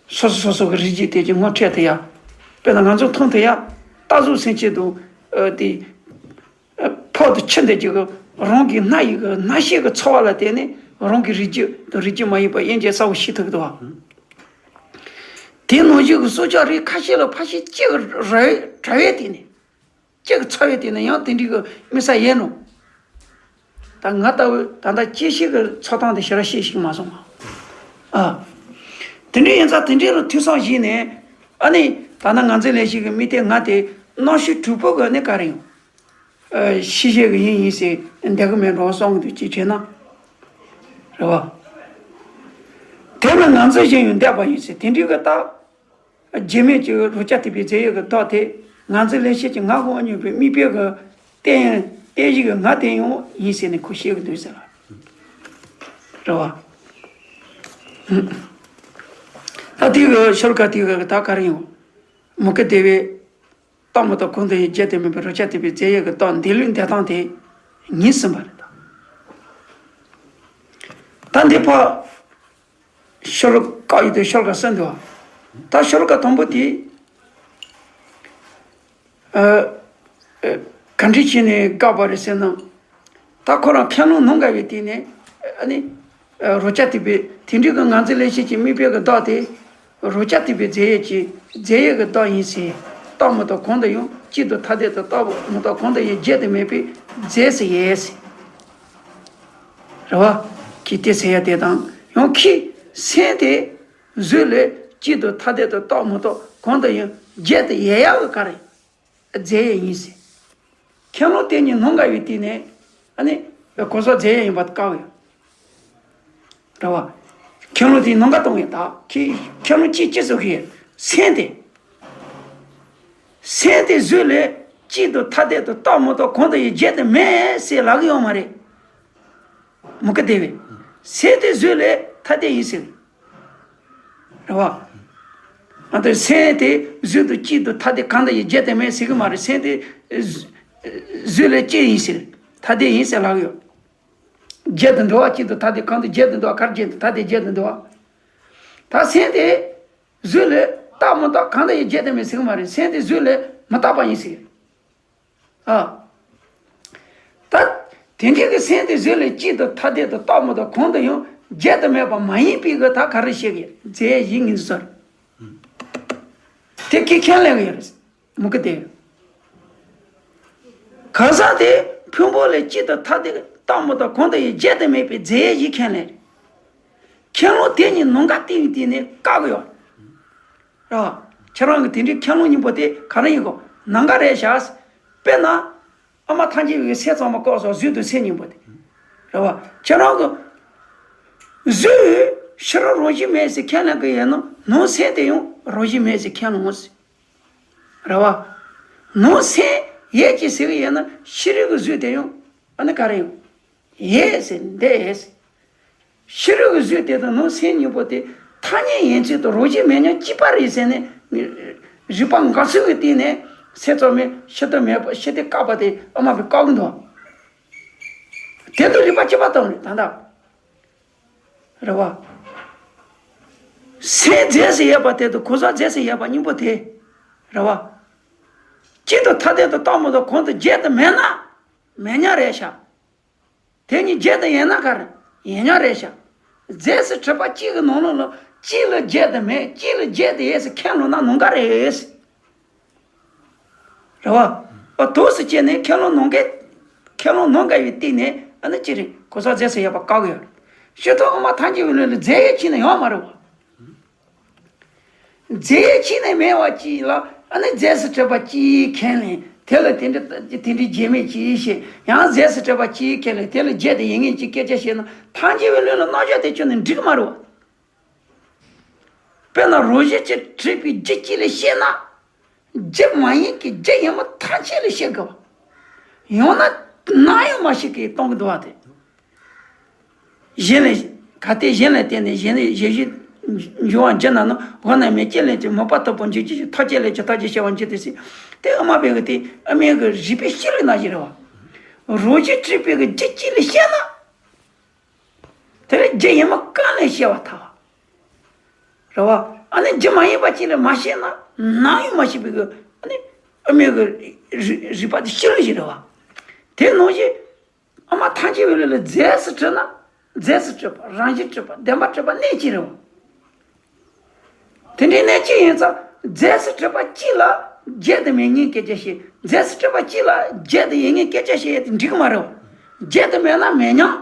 སོ་སོ་སོ་སོ་གི་རིགས་རྒྱུད་དེ་ཀྱི་ངོ་འཕྲད་དེ་ཡ། དཔེར་ན་ང་ཚོ་མཐོང་དེ་ཡ། རྟ་ཟོག་སེམས་ཅན་དང་། ཨ། དེ། ཨ། ཕག་དང་ཁྱི་འདི་གྱི་གི་རང་གི་སྣ་ཡི་གི་སྣ་ཤེས་ཀྱི་ཚོར་བ་ལ་བརྟེན་ནས་རང་གི་རིགས་རྒྱུད་དང་རིགས་རྒྱུད་མ་ཡིན་པ་དབྱེ་འབྱེད་གསལ་བོ་ཤེས་ཐུབ་ཀྱི་འདུག་བ། དེ་ནང་བཞིན་གྱི་སྲོག་ཆགས་རིགས་ཁ་ཤས་ལ་ཕལ་ཆེར་གཅིག་གི་ར་བའི་གྲྭ་བའི་སྟེང་ནས། གཅིག་གི་ཚོར་བའི་སྟེང་ནས་ཡང་དེ་འདྲའི་གི་དམིགས་བསལ་ཡོད་ནོ། ད་ང་ལྟ་བུ་ད་ལྟ་སྐྱེ་ཤི་གི་ཚོར་སྟངས་དེ་ཞེ་དྲག་ཤེས་ཤིག་མ་སོང་ང་། ཨ། དེ་འདྲ་ཡིན་ཙང་དེ་འདྲའི་ལ་ཐོས་བསམ་བྱས་ནས། ཨ་ནི་ད་ནི་ང་ཚོའི་ལས་ཤིག་གི་མི་དེ་ང་དེ་རྣམ་ཤེས་དྲུག་པོ་གི་ནི་ག་རེ་ཡོང་། ཨ། ཤི་ཤེས་གི་ཡིན་ཡིན་ཟེར་འདེགས་གི་མེད་འགྲོ་བསམ་གི་འདུག་ཅེས་བྱས་ན། རེད་བ། དེ་ལ་ང་ཚོ་གཞན་ཡང་འདེགས་པ་ཡིན་ཟེར་དེ་འདྲའི་གི་ད། རྗེས་མེད་ཀྱི་རོ་བརྒྱ་ཐེག་པའི་རྫས་ཡོད་ཀྱི་བདག་དེ་ང་ཚོའི་ལས་བྱེད་ཀྱི་ང་དབང་སྙོམས་པའི་དམིགས་པའི་གི་རྟེན་རྟེན་གཞི་གི་ང་དེ་ཡང་ཡིན་ཟེར་ནས་ཁོ་བཤད་ཀྱི་འདུག་ཟེར་ལ། རེད་བ། ད་དེ་གི་ཤོ་ལོ་ཀ་དེ་གི་ད་ག་རེ་ཡོང་། མུ་ཁ་དེ་བས་རྟག་མ་གཏོགས་གང་དུ་ཡང་བརྗེད་དུ་མེད་པའི་རོ་བརྒྱ་ཐེག་པའི་རྫས་ཡོད་ཀྱི་བདག་འདི་ལུས་འདི་སྟངས་དེ་ཉིན་ཟིན་པ་རེད་ད། ད་འདི་ཕ། ཤོ་ལོ་ཀ་ཡོད་དེ་ཤོ་ལོ་ཀ་གསུམ་འདུག་ད་ཤོ་ལོ་ཀ་དང་པོ་དེ། ཨ། ཨ། ག་འདྲ་བྱས་ནས་བཀག་པ་རེད་ཟེར་ན། ད་ཁོ་རང་ཁས་བླངས་ནང་འགལ་བའི་སྟེང་ནས། ཨ་ནི། ཨ། རོ་བརྒྱ་ཐེག་པའི་དེ་འདྲའི་གི་ང་ཚོའི་ལས་བྱེད་ཀྱི་དམིགས་པའི་གི་བདག་དེ། རོ་བརྒྱ་ཐེག་པའི་རྫས་ཡོད་ཀྱི་རྫས་ཡོད་ཀྱི་བདག་ཡིན་ཟེར། རྟག་མ་གཏོགས་གང་དུ་ཡང་གཅིག་ཏུ་ཐ་དད་དུ་རྟག་མ་གཏོགས་གང་དུ་ཡང་བརྗེད་དུ་མེད་པའི་རྫས་སུ་ཡོད་ཟེར། རེད་བ། ཁྱི་དེ་ཟེར་ཡ་དེ་དང་ཡང་ཁྱི་སེམས་དེ་གཟུགས་ལས་གཅིག་ཏུ་ཐ་དད་དུ་རྟག་མ་གཏོགས་གང་དུ་ཡང་བརྗེད་དུ་ཡོད་ཡག་གི་ག་རེ། རྫས་ཡོད་ཡིན་ཟེར། ཁས་བླངས་དེ་གཉིས་ནང་འགལ་བའི་སྟེང་ནས་ཨ་ནི་གོ་ས་རྫས་ཡོད་ཡིན་པ་བཀག་ཡོད། རེད་བ། ཁས་བླངས་དེ་ནང་འགལ་གཏོང་ཡོད་ད་ཁྱི་ཁས་བླངས་ཅི་ཅི་བཟོ་གི་ཡོད་སེམས་དེ། སེམས་དེ་གཟུགས་ལས་ གཅིག་ཏུ་ཐ་དད་དུ་རྟོགས་མི་རྟོགས་གང་དུ་ཡང་བརྗོད་དུ་མེད་ཟེར་ལབ་ཀྱི་ཡོད་མ་རེད། མུ་གེ་དེ་བས། སེམས་དེ་གཟུགས་ལས་ཐ་དད་ཡིན་ཟེར། རེད་བ། ཨ་ཏི་སེམས་དེ་གཟུགས་དང་གཅིག་ཏུ་ཐ་དད་གང་དུ་ཡང་བརྗོད་དུ་མེད་ཟེར་གྱི་མ་རེད། སེམས་དེ་གཟུགས་ལས་གཅིག་ཡིན་ཟེར། ཐ་དད་ཡིན་ཟེར་ལབ་ཀྱི་ཡོད། བརྗོད་དུ་འདུག་བ། གཅིག་ཏུ་ཐ་དད་གང་དུ་བརྗོད་དུ་འདུག་བ། གར་བརྗོད་དུ་ཐ་དད་བརྗོད་དུ་འདུག་བ། ད་སེམས་དེ་གཟུགས་ལས་རྟག་མི་རྟག་གང་དུ་ཡང་བརྗོད་དུ་མེད་ཟེར་གྱི་མ་རེད། སེམས་དེ་གཟུགས་ལས་མི་རྟག་པ་ཡིན་ཟེར། ཨ། ད་དེ་འདྲའི་གི་སེམས་དེ་གཟུགས་ལས་གཅིག་ཏུ་ཐ་དད་དུ་རྟོགས་མི་རྟོགས་གང་དུ་ཡང་བརྗོད་དུ་མེད་པ་མ་ཡིན་པའི་གི་ད་ག་རེ་བཤད་ཀྱི་རྫས་བཞི་ཡིན་ཟེར། དེ་ཁས་ཁས་ལེན་གྱི་ཡོད་རེད། མུ་གེ་དེ། གང་ཟག་དེ་ཕུང་པོ་ལས་གཅིག་ཏུ་ཐ་དད་རྟོགས་མི་རྟོགས་གང་དུ་ཡང་བརྗོད་དུ་མེད་པའི་རྫས་བཞི་ཁས་ལེན་རེད། ཁས་ལེན་དེ་གཉིས་ནམ་མཁའ་སྟེང་སྟེང་ནས་བཀག་གི་ཡོད། ར། ཁྱེད་རང་གི་དེ་འདྲའི་ཁས་ལེན་གཉིས་པོ་དེ་ག་རེ་ཡིན་གོ། ནམ་མཁའ་རེད་ཤག། དཔེར་ན། ཨ་མ་ཐམས་ཅད་པའི་སེམས་ཚང་མ་བཀག་སོང་། གཟུགས་དང་སེམས་གཉིས་པོ་དེ། རེད་བ། ཁྱེད་རང་གི་གཟུགས་ཕྱི་རོལ་རང་བཞིན་མེད་ཟེར་ཁས་ལེན་གྱི་ཡོད་ན་ནང་སེམས་དེ་ཡང་རང་བཞིན་མེད་ཟེར་ཁས་ལེན་ཟེར། རེད་བ། ནང་སེམས་ཡོད་ཅེས་ཟེར་གྱི་ཡོད་ན་ཕྱི་རོལ་གྱི་གཟུགས་དེ་ཡང་ཨ་ནི་ག་རེ་ཡོང་། ཡོད་ཟེར་འདི་ཡོད་ཟེར། ཕྱི་རོལ་གྱི་གཟུགས་དེ་དང་ནང་སེམས་གཉིས་པོ་དེ་ཐ་སྙད་ཡིན་ཚུལ་དང་རང་བཞིན་མེད་མཉམ་གཅིག་པ་རེད་ཟེར་ནས། རིགས་པ་འགའ་ཚོས་ཀྱི་སྟེང་ནས་སེམས་ཚང་མས་ཕྱི་དོན་མེད་པ་ཕྱི་དོན་བཀག་པ་དེ་ཨ་མ་པའི་བཀག་གི་འདུག། དེ་དང་རིགས་པ་གཅིག་པ་བཏང་རེད་ད་ལྟ། རེད་བ། སེམས་རྫས་སུ་ཡོད་པ་དེ་དང་གང་ཟག་རྫས་སུ་ཡོད་པ་གཉིས་པོ་དེ། རེད་བ། གཅིག་ཏུ་ཐ་དད་དུ་རྟོགས་མི་རྟོགས་གང་དུ་བརྗོད་དུ་མེད་ན་མེད་མཉམ་རེད་ཤག། དེ་གཉིས་བརྗོད་དུ་ཡོད་ན་ག་རེ་ཡོད་མཉམ་རེད་ཤག། རྫས་སུ་གྲུབ་པ་གཅིག་གི་ནང་ལོགས་ལ་གཅིག་ལ་བརྗོད་དུ་མེད། གཅིག་ལ་བརྗོད་དུ་ཡོད་ཟེར་ཁས་ལེན་ན་ནམ་མཁའ་རེད། རེད་བ། ཨ་དུས་སུ་བྱས་ནས་ཁས་ལེན་ནམ་མཁའི། ཁས་ལེན་ནམ་མཁའ་ཡི་སྟེང་ནས་ཨ་ནི་ཅི་རེད། གང་ཟག་རྫས་སུ་ཡོད་པ་བཀག་གི་ཡོད་རེད། སྤྱིར་བཏང་ཨ་མ་ཐམས་ཅད་པའི་ལུགས་ལ་རྫས་ཡོད་ཕྱིན་ན་ཡོད་མ་རེད་བ། རྫས་ཡོད་ཕྱིན་ན་མེད་པ་ཅིག་ལ་ཨ་ནི་རྫས་སུ་གྲུབ་པ་གཅིག་ཁས་ལེན། དེ་ལ་དེ་འདྲ་དེ་འདྲའི་བརྗོད་མེད་ཅིག་བཤད། ཡང་རྫས་སུ་གྲུབ་པ་གཅིག་ཁས་ལེན། དེ་ལ་བརྗོད་དུ་ཡོད་མཁན་ཅིག་སྐད་ཆ་བཤད་ན་ཐམས་ཅད་པའི་ལུགས་ལ་རྣམ་གཞག་དེ་ཁྱོན་ནས་འགྲིག་གི་མ་རེད་བ། དཔེར་ན་རང་བཞིན་གྱིས་གྲུབ་པའི་རྒྱུ་གཅིག་ལ་བཤད་ན། རྒྱུ་མ་ཡིན་གྱི་རྒྱུ་ཡིན་མིན་ཐམས་ཅད་ལ་བཤད་དགོས་པ། ཡང་ན་སྣང་ཡུལ་མ་ཞིག་གིས་སྟོང་གི་འདུག་བ་དེ། གཞན་ལས། གལ་ཏེ་གཞན་ལ་བརྟེན་ནས་གཞན་ལས་གཞན་བཞིན་འབྱུང་བ་འགྱུར་ན་ནི་གོང་ན་མེད། རྐྱེན་ལས་ཀྱང་མོས་པ་ཐོབ་པར་འགྱུར་གྱི་ཕྱིར། ཐབས་ཅིག་ལས་ཀྱང་ཐབས་ཀྱིས་ཤེས་པར་འགྱུར་ཏེ་ཟེར། དེ་ཨ་མ་པའི་གི་དེ་ཨ་མའི་གི་རིགས་པའི་བཤད་ལུགས་ནང་བཞིན་རེད་བ། རང་བཞིན་གྲུབ་པའི་གི་རྒྱུ་གཅིག་ལ་བཤད་ན། དེ་ལས་རྒྱུ་ཡིན་མིན་གང་ལས་བཤད་པར་ཐལ་བ། རེད་བ། ཨ་ནི་རྒྱུ་མ་ཡིན་པ་གཅིག་ལ་མ་བཤད་ན་སྣང་ཡུལ་མ་ཞིག་པའི་གི་ཨ་ནི་ཨ་མའི་གི་རིགས་རིགས་པ་དེ་ཕྱི་ལོགས་ཤིག་རེད་བ། དེ་ནང་བཞིན་ཨ་མ་ཐམས་ཅད་པའི་ལུགས་ལ་རྫས་སུ་གྲུབ་ན་རྫས་སུ་གྲུབ་པ། རང་བཞིན་གྲུབ་པ། བདེན་པར་གྲུབ་པ་གནད་གཅིག་རེད་བ། དེ་འདྲའི་གནད་གཅིག་ཡིན་ཙང་རྫས་སུ་གྲུབ་པ་གཅིག་ལ་བརྗོད་དུ་མེད་མཉམ་སྐད་ཆ་བཤད། རྫས་སུ་གྲུབ་པ་གཅིག་ལ་བརྗོད་དུ་ཡོད་མཉམ་སྐད་ཆ་བཤད་ཡས་དེ་འགྲིག་གི་མ་རེད་བ། བརྗོད་དུ་མེད་ན་མེད་མཉམ།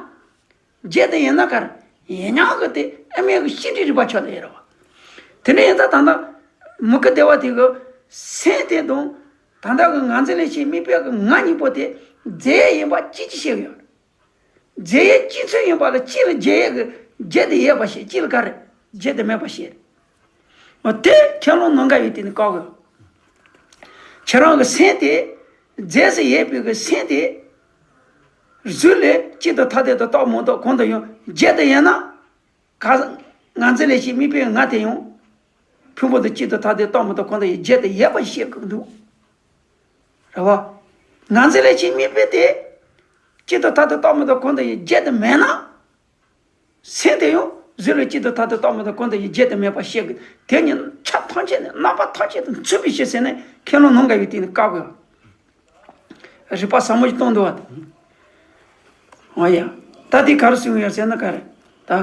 བརྗོད་དུ་ཡོད་ན་ག་རེ་ཡོད་མཉམ་གི་དེ་ཨ་མའི་གི་ཤེས་སྒྲིབ་རིག་པ་ཆགས་ལ་ཡོད་རེད་བ། དེ་འདྲ་ཡིན་ཙང་ད་ལྟ་མུ་གེ་བདེ་བ་དེ་གི་སེམས་དེ་དང་ད་ལྟ་གི་ངར་འཛིན་ལས་སྐྱེས་དམིགས་པའི་གི་ངར་གཉིས་པོ་དེ་རྫས་ཡིན་པ་གཅིག་གཅིག་བཤད་གི་ཡོད་རེད། རྫས་ཡོད་གཅིག་མཚུངས་ཡིན་པ་ལ་གཅིག་ལ་བརྗོད་ཡས་ཀྱི་བརྗོད་དུ་ཡོད་པ་བཤད། གཅིག་ལ་ག་རེ་བརྗོད་དུ་མེད་པ་བཤད། འོ་དེ་ཁས་ལེན་ནམ་མཁའ་ཡི་སྟེང་ནས་བཀག་གི། ཁྱེད་རང་གི་སེམས་དེ་རྫས་སུ་ཡོད་པའི་གི་སེམས་དེ་གཟུགས་ལས་གཅིག་ཏུ་ཐ་དད་དུ་རྟོགས་མི་རྟོགས་གང་དུ་ཡང་བརྗོད་དུ་ཡོད་ན། ག་ངར་འཛིན་ལས་སྐྱེས་དམིགས་པའི་ངར་དེ་ཡང་ཕུང་པོ་དང་གཅིག་ཏུ་ཐ་དད་རྟོགས་མི་རྟོགས་གང་དུ་ཡང་བརྗོད་དུ་ཡོད་པ་བཤད་དགོས་འདུག། རེད་བ། ངར་འཛིན་ལས་སྐྱེས་དམིགས་པའི་དེ་གཅིག་ཏུ་ཐ་དད་རྟོགས་མི་རྟོགས་གང་དུ་ཡང་བརྗོད་དུ་མེད་ན། སེམས་དེ་ཡང་གཟུགས་ལས་གཅིག་ཏུ་ཐ་དད་རྟོགས་མི་རྟོགས་གང་དུ་ཡང་བརྗོད་དུ་མེད་པ་བཤད་དགོས། དེ་ཉིད་ཆ་ཐམས་ཅད་ནས་རྣམ་པ་ཐམས་ཅད་དུ་མཚོན་པའི་ཕྱིར་ཟེར་ནས་ཁས་ལེན་ནམ་མཁའ་ཡི་སྟེང་ནས་བཀག་དགོས། རིགས་པ་ཟབ་མོ་ཞིག་གཏོང་འདུག་བ། འོ་ཡ། ད་དེ་ག་རེ་གསུངས་ཡོད་ཟེར་ན་ག་རེ། ད།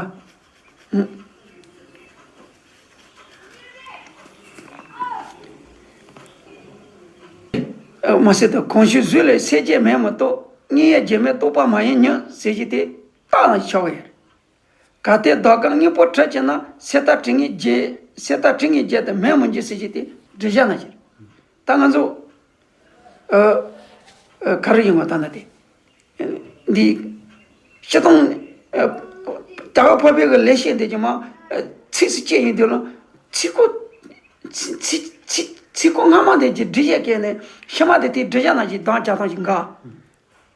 མ་ཟད་དུ་གང་ཞིག་གཟུགས་ལས་སེམས་བརྗོད་མེད་མི་རྟོགས། གཉིས་ཡོད་བརྗོད་མེད་རྟོགས་པ་མ་ཡིན་ཉིད་ཟེར་གྱི་དེ་རྟགས་ལ་ཆགས་པ་ཡིན། གལ་ཏེ་ཟློས་གར་དངོས་པོ་གྲུབ་ཕྱིར་ན། སེམས་རྟག་དྲི་ངེས་བརྗོད། སེམས་རྟག་དྲི་ངེས་བརྗོད་དུ་མེད་མི་འགྱུར་ཟེར་གྱི་དེ་འགྲེལ་བཤད་ནང་བཞིན། ད་ང་ཚོ། ཨ། ཨ། ག་རེ་ཡིན་པ་ད་ན་དེ། འདི། སྤྱིར་བཏང་། ཨ། རྒྱ་གར་འཕགས་པའི་གི་ལེགས་བཤད་འདི་ཀྱི་མ། ཨ། ཚིགས་སུ་བཅད་ཡིན་དུས་ལ། ཚིག་གོ། ཚིག་ཚིག་ཚིག་ཚིག་རྐང་སྔ་མ་དེ་གྱི་འགྲེལ་བཤད་བཀལ་ནས་ཕྱི་མ་དེ་དེའི་འགྲེལ་བཤད་ནང་བཞིན་གདངས་རྒྱག་སྟངས་ཤིག་འགའ།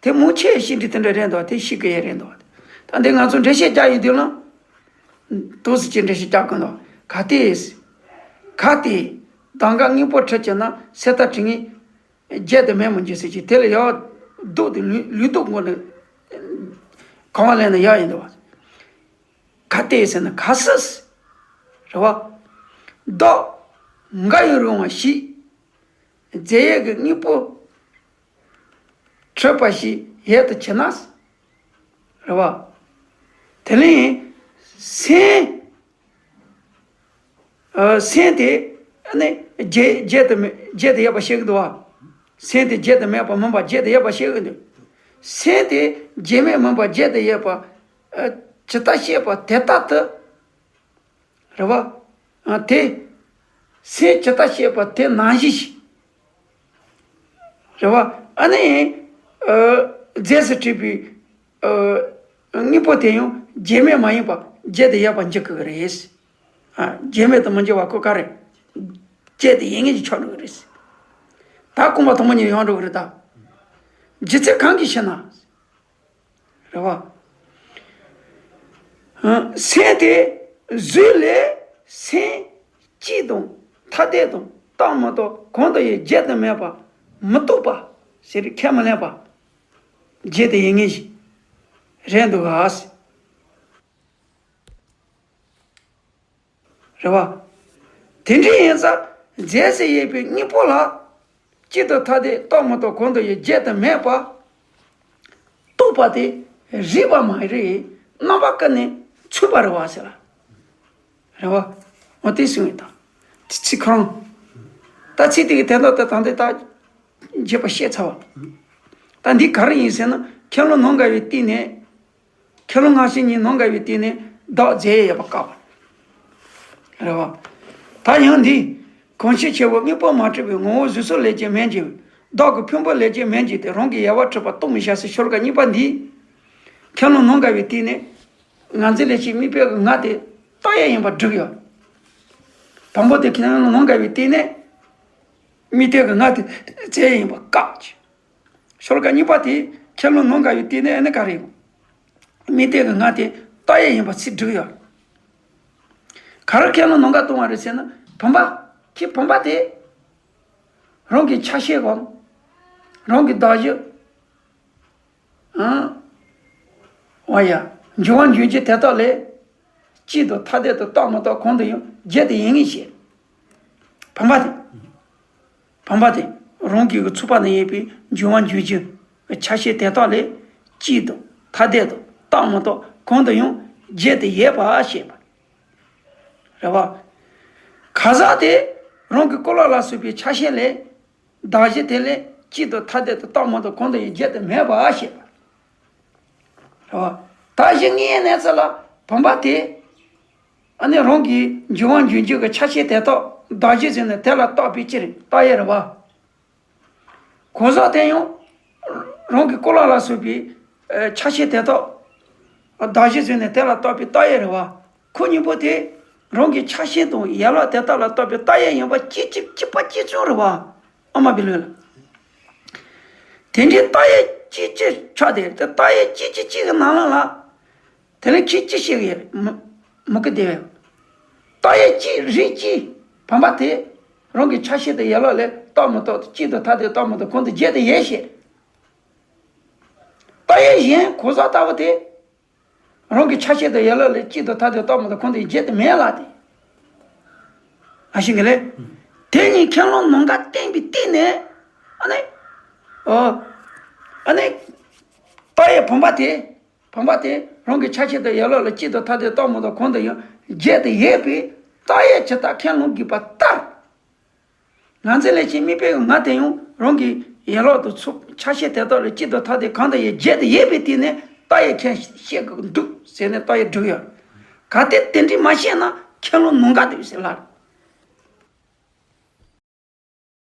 དེ་མང་ཆེ་བ་ཤེས་འདྲི་དེ་འདྲ་རེད་འདུག་དེ་ཤེས་ཀྱི་ཡོད་རེད་འདུག་ད་འདི་ང་ཚོ་འགྲེལ་བཤད་རྒྱག་ཡོང་དུས་ལ། ཏོག་ཙམ་ཅིག་འགྲེལ་བཤད་རྒྱག་གི་འདུག་གལ་ཏེ། གལ་ཏེ། གདམས་ངག་དངོས་པོར་འཁྲིལ་གྱུར་ན་གསེར་རྟ་དྲི་ངད་བརྗེད་དུ་མེད་མོ་འགྱུར་ཟེར་གྱི་དེ་ལ་ཡང་ལྡོག་སྟེ་ལུས་ལུས་ལྡོག་ངོ་ནས་གང་བ་ལེན་ན་ཡག་ཡིན་འདུག་གལ་ཏེ་ཟེར་ན་གལ་སྲིད། རེད་བ། བདག་འགའ་ཡང་རུང་བ་ཞིག་རྫས་ཡོད་ཀྱི་དངོས་པོ་འཁྲུལ་པ་ཞིག་ཡོད་དུ་བྱེད་ན། རེད་བ། དེ་ལས་སེམས། ཨ། སེམས་དེ་ནི་བརྗེད་བརྗེད་དུ་མེད་བརྗེད་དུ་ཡོད་པ་ཤེས་ཀྱི་འདུག་བ། སེམས་དེ་བརྗེད་དུ་མེད་པ་མིན་པ་བརྗེད་དུ་ཡོད་པ་ཤེས་ཀྱི་འདུག་སེམས་དེ་བརྗེད་མེད་མིན་པ་བརྗེད་དུ་ཡོད་པ། ཨ། ཇི་ལྟར་ཤེས་པ་དེ་ལྟར་དུ། རེད་བ། ཨ། དེ། སེམས་ཇི་ལྟར་ཤེས་པ་དེ་ནང་བཞིན་ཞིག་རེད་བ། ཨ་ནི། ཨ། རྫས་སུ་གྲུབ་པའི། ཨ། དངོས་པོ་དེ་ཡང་བརྗེད་མེད་མ་ཡིན་པ་བརྗེད་དུ་ཡོད་པ་འགྱུར་དགོས་ཀྱི་རེད། ཨ། བརྗེད་མེད་དུ་མི་འགྱུར་བ་ཁོ་ག་རེ། བརྗེད་དུ་ཡོད་ངེས་ཀྱི་ཆགས་འགྲོ་གི་རེད། ད་རྐང་པ་དང་པོ་གཉིས་ཡོང་འགྲོ་གི་རེད་ད། རྒྱུ་མཚན་གང་གིས་ཤེ་ན། རེད་བ། ཨ། སེམས་དེ་གཟུགས་ལས་སེམས་སྐྱིད་དང་ཐ་དད་དང་རྟག་མ་གཏོགས་གང་དུ་ཡང་བརྗེད་དུ་མེད་པ། མི་རྟག་པ་ཟེར་ཁས་མི་ལེན་པ། བརྗེད་དུ་ཡོད་ངེས་ཤིག་རེད་འདུག་ག་རེད་བ། དེ་འདྲ་ཡིན་ཙང་རྫས་སུ་ཡོད་པའི་དངོས་པོ་ལ་གཅིག་ཏུ་ཐ་དད་རྟག་མ་གཏོགས་གང་དུ་ཡང་བརྗེད་དུ་མེད་པ། རྟག་པ་དེ་རིག་པ་མ་རེད། རྣམ་པ་ཀུན་ནས་ཚུད་པ་རེད་བ་ཟེར་ལ། རེད་བ། འོ་དེ་གསུངས་ཡོད་ད། དེ་ཚིག་གང་། ད་ཚིག་དེ་གི་དོན་དག་དེ་ད་འདི་ད་རྒྱས་པ་བཤད་ཚར་བ། ད་འདི་ག་རེ་ཡིན་ཟེར་ན་ཁྱེད་རང་ནང་འགལ་བའི་སྟེང་ནས། ཁྱེད་རང་སྔ་ཕྱི་གཉིས་ནང་འགལ་བའི་སྟེང་ནས་བདག་རྫས་ཡོད་པ་བཀག་པ་རེད་བ། ད་ཡང་འདི། གང་ཕྱིར་ཁྱེད་པོ་དངོས་པོ་མ་འཁྲུལ་པའི་ངོ་བོ་གཟུགས་སོགས་ལས་ཀྱང་མེད་འགྱུར། བདག་གི་ཕུང་པོ་ལས་ཀྱང་མེད་འགྱུར་ཏེ་རང་གི་ཡལ་བར་འཁྲུལ་པ་རྟོགས་མི་བྱ་ཟེར་ཤོ་ལོ་ཀ་གཉིས་པ་འདི། ཁས་བླངས་ནང་འགལ་བའི་སྟེང་ནས། ངར་འཛིན་ལས་སྐྱེས་དམིགས་པའི་ངག་དེ་རྟགས་ཡང་ཡིན་པར་སྒྲུབ་ཡོད། དང་པོ་དེ་ཁས་བླངས་ནང་འགལ་བའི་སྟེང་ནས། དམིགས་བརྟད་ཀྱི་ངག་དེ་རྫས་ཡིན་པར་བཀག་ཅིང་། ཤོ་ལོ་ཀ་གཉིས་པ་དེ་ཁས་བླངས་ནང་འགལ་བའི་སྟེང་ནས་ཨ་ནི་ག་རེ་ཡོང་། དམིགས་བརྟད་ཀྱི་ངག་དེ་རྟགས་ཡང་ཡིན་པར་ཚིག་བསྒྲིགས་ཡོད། ག་རེ་ཁས་བླངས་ནང་འགལ་གཏོང་བ་རེད་ཟེར་ན་བུམ་པ། ཁྱེད་བུམ་པ་དེ་རང་གི་ཆ་ཤས་སམ། རང་གི་གདགས་གཞི། ཨང་། འོ་ཡ། འབྱུང་བ་འབྱུང་འགྱུར་དེ་དག་ལས། གཅིག་ཏུ་ཐ་དད་དུ་རྟག་མ་གཏོགས་གང་དུ་ཡང་བརྗེད་དུ་ཡོད་ངེས་ཤེས། བུམ་པ་དེ། བུམ་པ་དེ་རང་གི་གི་ཚུགས་པ་ན་ཡོད་པའི་འབྱུང་བ་འབྱུང་འགྱུར་གྱི་ཆ་ཤས་དེ་དག་ལས་གཅིག་ཏུ་ཐ་དད་དུ་རྟག་མ་གཏོགས་གང་དུ་ཡང་བརྗེད་དུ་ཡོད་པ་ཤེས་པ། རེད་བ། ཁ་ཟས་དེ་རང་གི་ཀོ་ལ་ལ་སོགས་པའི་ཆ་ཤས་ལས། གདགས་གཞི་དེ་ལས་གཅིག་ཏུ་ཐ་དད་དུ་རྟག་མ་གཏོགས་གང་དུ་ཡང་བརྗེད་དུ་མེད་པ་ཤེས་པ། རེད་བ། ད་གཞི་དངོས་ཡོད་གནས་ཚུལ་ལ་བུམ་པ་དེ། ཨ་ནི་རང་གི་འབྱུང་བ་འབྱུང་འགྱུར་གྱི་ཆ་ཤས་དེ་དག་གདགས་གཞི་ཟེར་ནས་དེ་ལ་བརྟགས་པའི་ཕྱིར་རྟགས་ཡོད་རེད་བ། གང་ཟག་དེ་ཡང་རང་གི་ཀོ་ལ་ལ་སོགས་པའི་ཆ་ཤས་དེ་དག་གདགས་གཞི་ཟེར་ནས་དེ་ལ་བརྟགས་པའི་རྟགས་ཡོད་རེད་བ། ཁོ་གཉིས་པོ་དེ་རང་གི་ཆ་ཤས་དང་ཡན་ལག་དེ་དག་ལ་བརྟགས་པའི་རྟགས་ཡོད་ཡིན་པ་གཅིག་གཅིག་གཅིག་པ་གཅིག་མཚུངས་རེད་བ། ཨ་མ་བི་ལོན་ལ། དེ་འདྲའི་རྟགས་ཡོད་གཅིག་གཅིག་ཆགས་ཏེ་དེ་རྟགས་ཡོད་གཅིག་གཅིག་གཅིག་གི་ནང་ལ་ལ། དེ་ལས་ཁྱེད་ཅི་ཤེས་ཀྱི་ཡོད། མི་མི་སྐུ་བདེ་བས། རྟགས་ཡོད་གཅིག་རིགས་གཅིག་བུམ་པ་དེ་རང་གི་ཆ་ཤས་དང་ཡན་ལག་ལས་རྟག་མ་གཏོགས་གཅིག་ཏུ་ཐ་དད་རྟག་མ་གཏོགས་གང་དུ་བརྗེད་དུ་ཡོད་ཤེས། རྟགས་ཡོད་གཞན་གང་ཟག་ལྟ་བུ་དེ་རང་གི་ཆ་ཤས་དང་ཡན་ལག་ལས་གཅིག་ཏུ་ཐ་དད་རྟག་མ་གཏོགས་གང་དུ་བརྗེད་དུ་མེད་ལ་དེ། ཨ་ཤེས་ཀྱི་ལས། དེ་གཉིས་ཁས་བླངས་ནང་འགལ་བསྟན་པའི་སྟེང་ནས་ཨ་ནི། ཨོ། ཨ་ནི། རྟགས་ཡོད་བུམ་པ་དེ། བུམ་པ་དེ་རང་གི་ཆ་ཤས་དང་ཡན་ལག་ལ་གཅིག་ཏུ་ཐ་དད་རྟག་མ་གཏོགས་གང་དུ་ཡང་བརྗེད་དུ་ཡོད་པའི་རྟགས་ཡོད་ཇི་ལྟར་ཁས་བླངས་དགོས་པ་ལྟར། ངར་འཛིན་ལས་སྐྱེས་དམིགས་པའི་ངག་དེ་ཡང་རང་གི་ཡན་ལག་ཏུ་ཚུད་ཆ་ཤས་དེ་དག་ལ་གཅིག་ཏུ་ཐ་དད་གང་དུ་ཡང་བརྗེད་དུ་ཡོད་པའི་སྟེང་ནས་རྟགས་ཡོད་ཁས་བཤད་དགོས་འདུག་ཟེར་ནས་རྟགས་ཡོད་བསྒྲུབས་ཡོད། གལ་ཏེ་དེ་འདྲ་མ་བཤད་ན་ཁས་བླངས་ནང་འགལ་འདུག་ཟེར་ལ།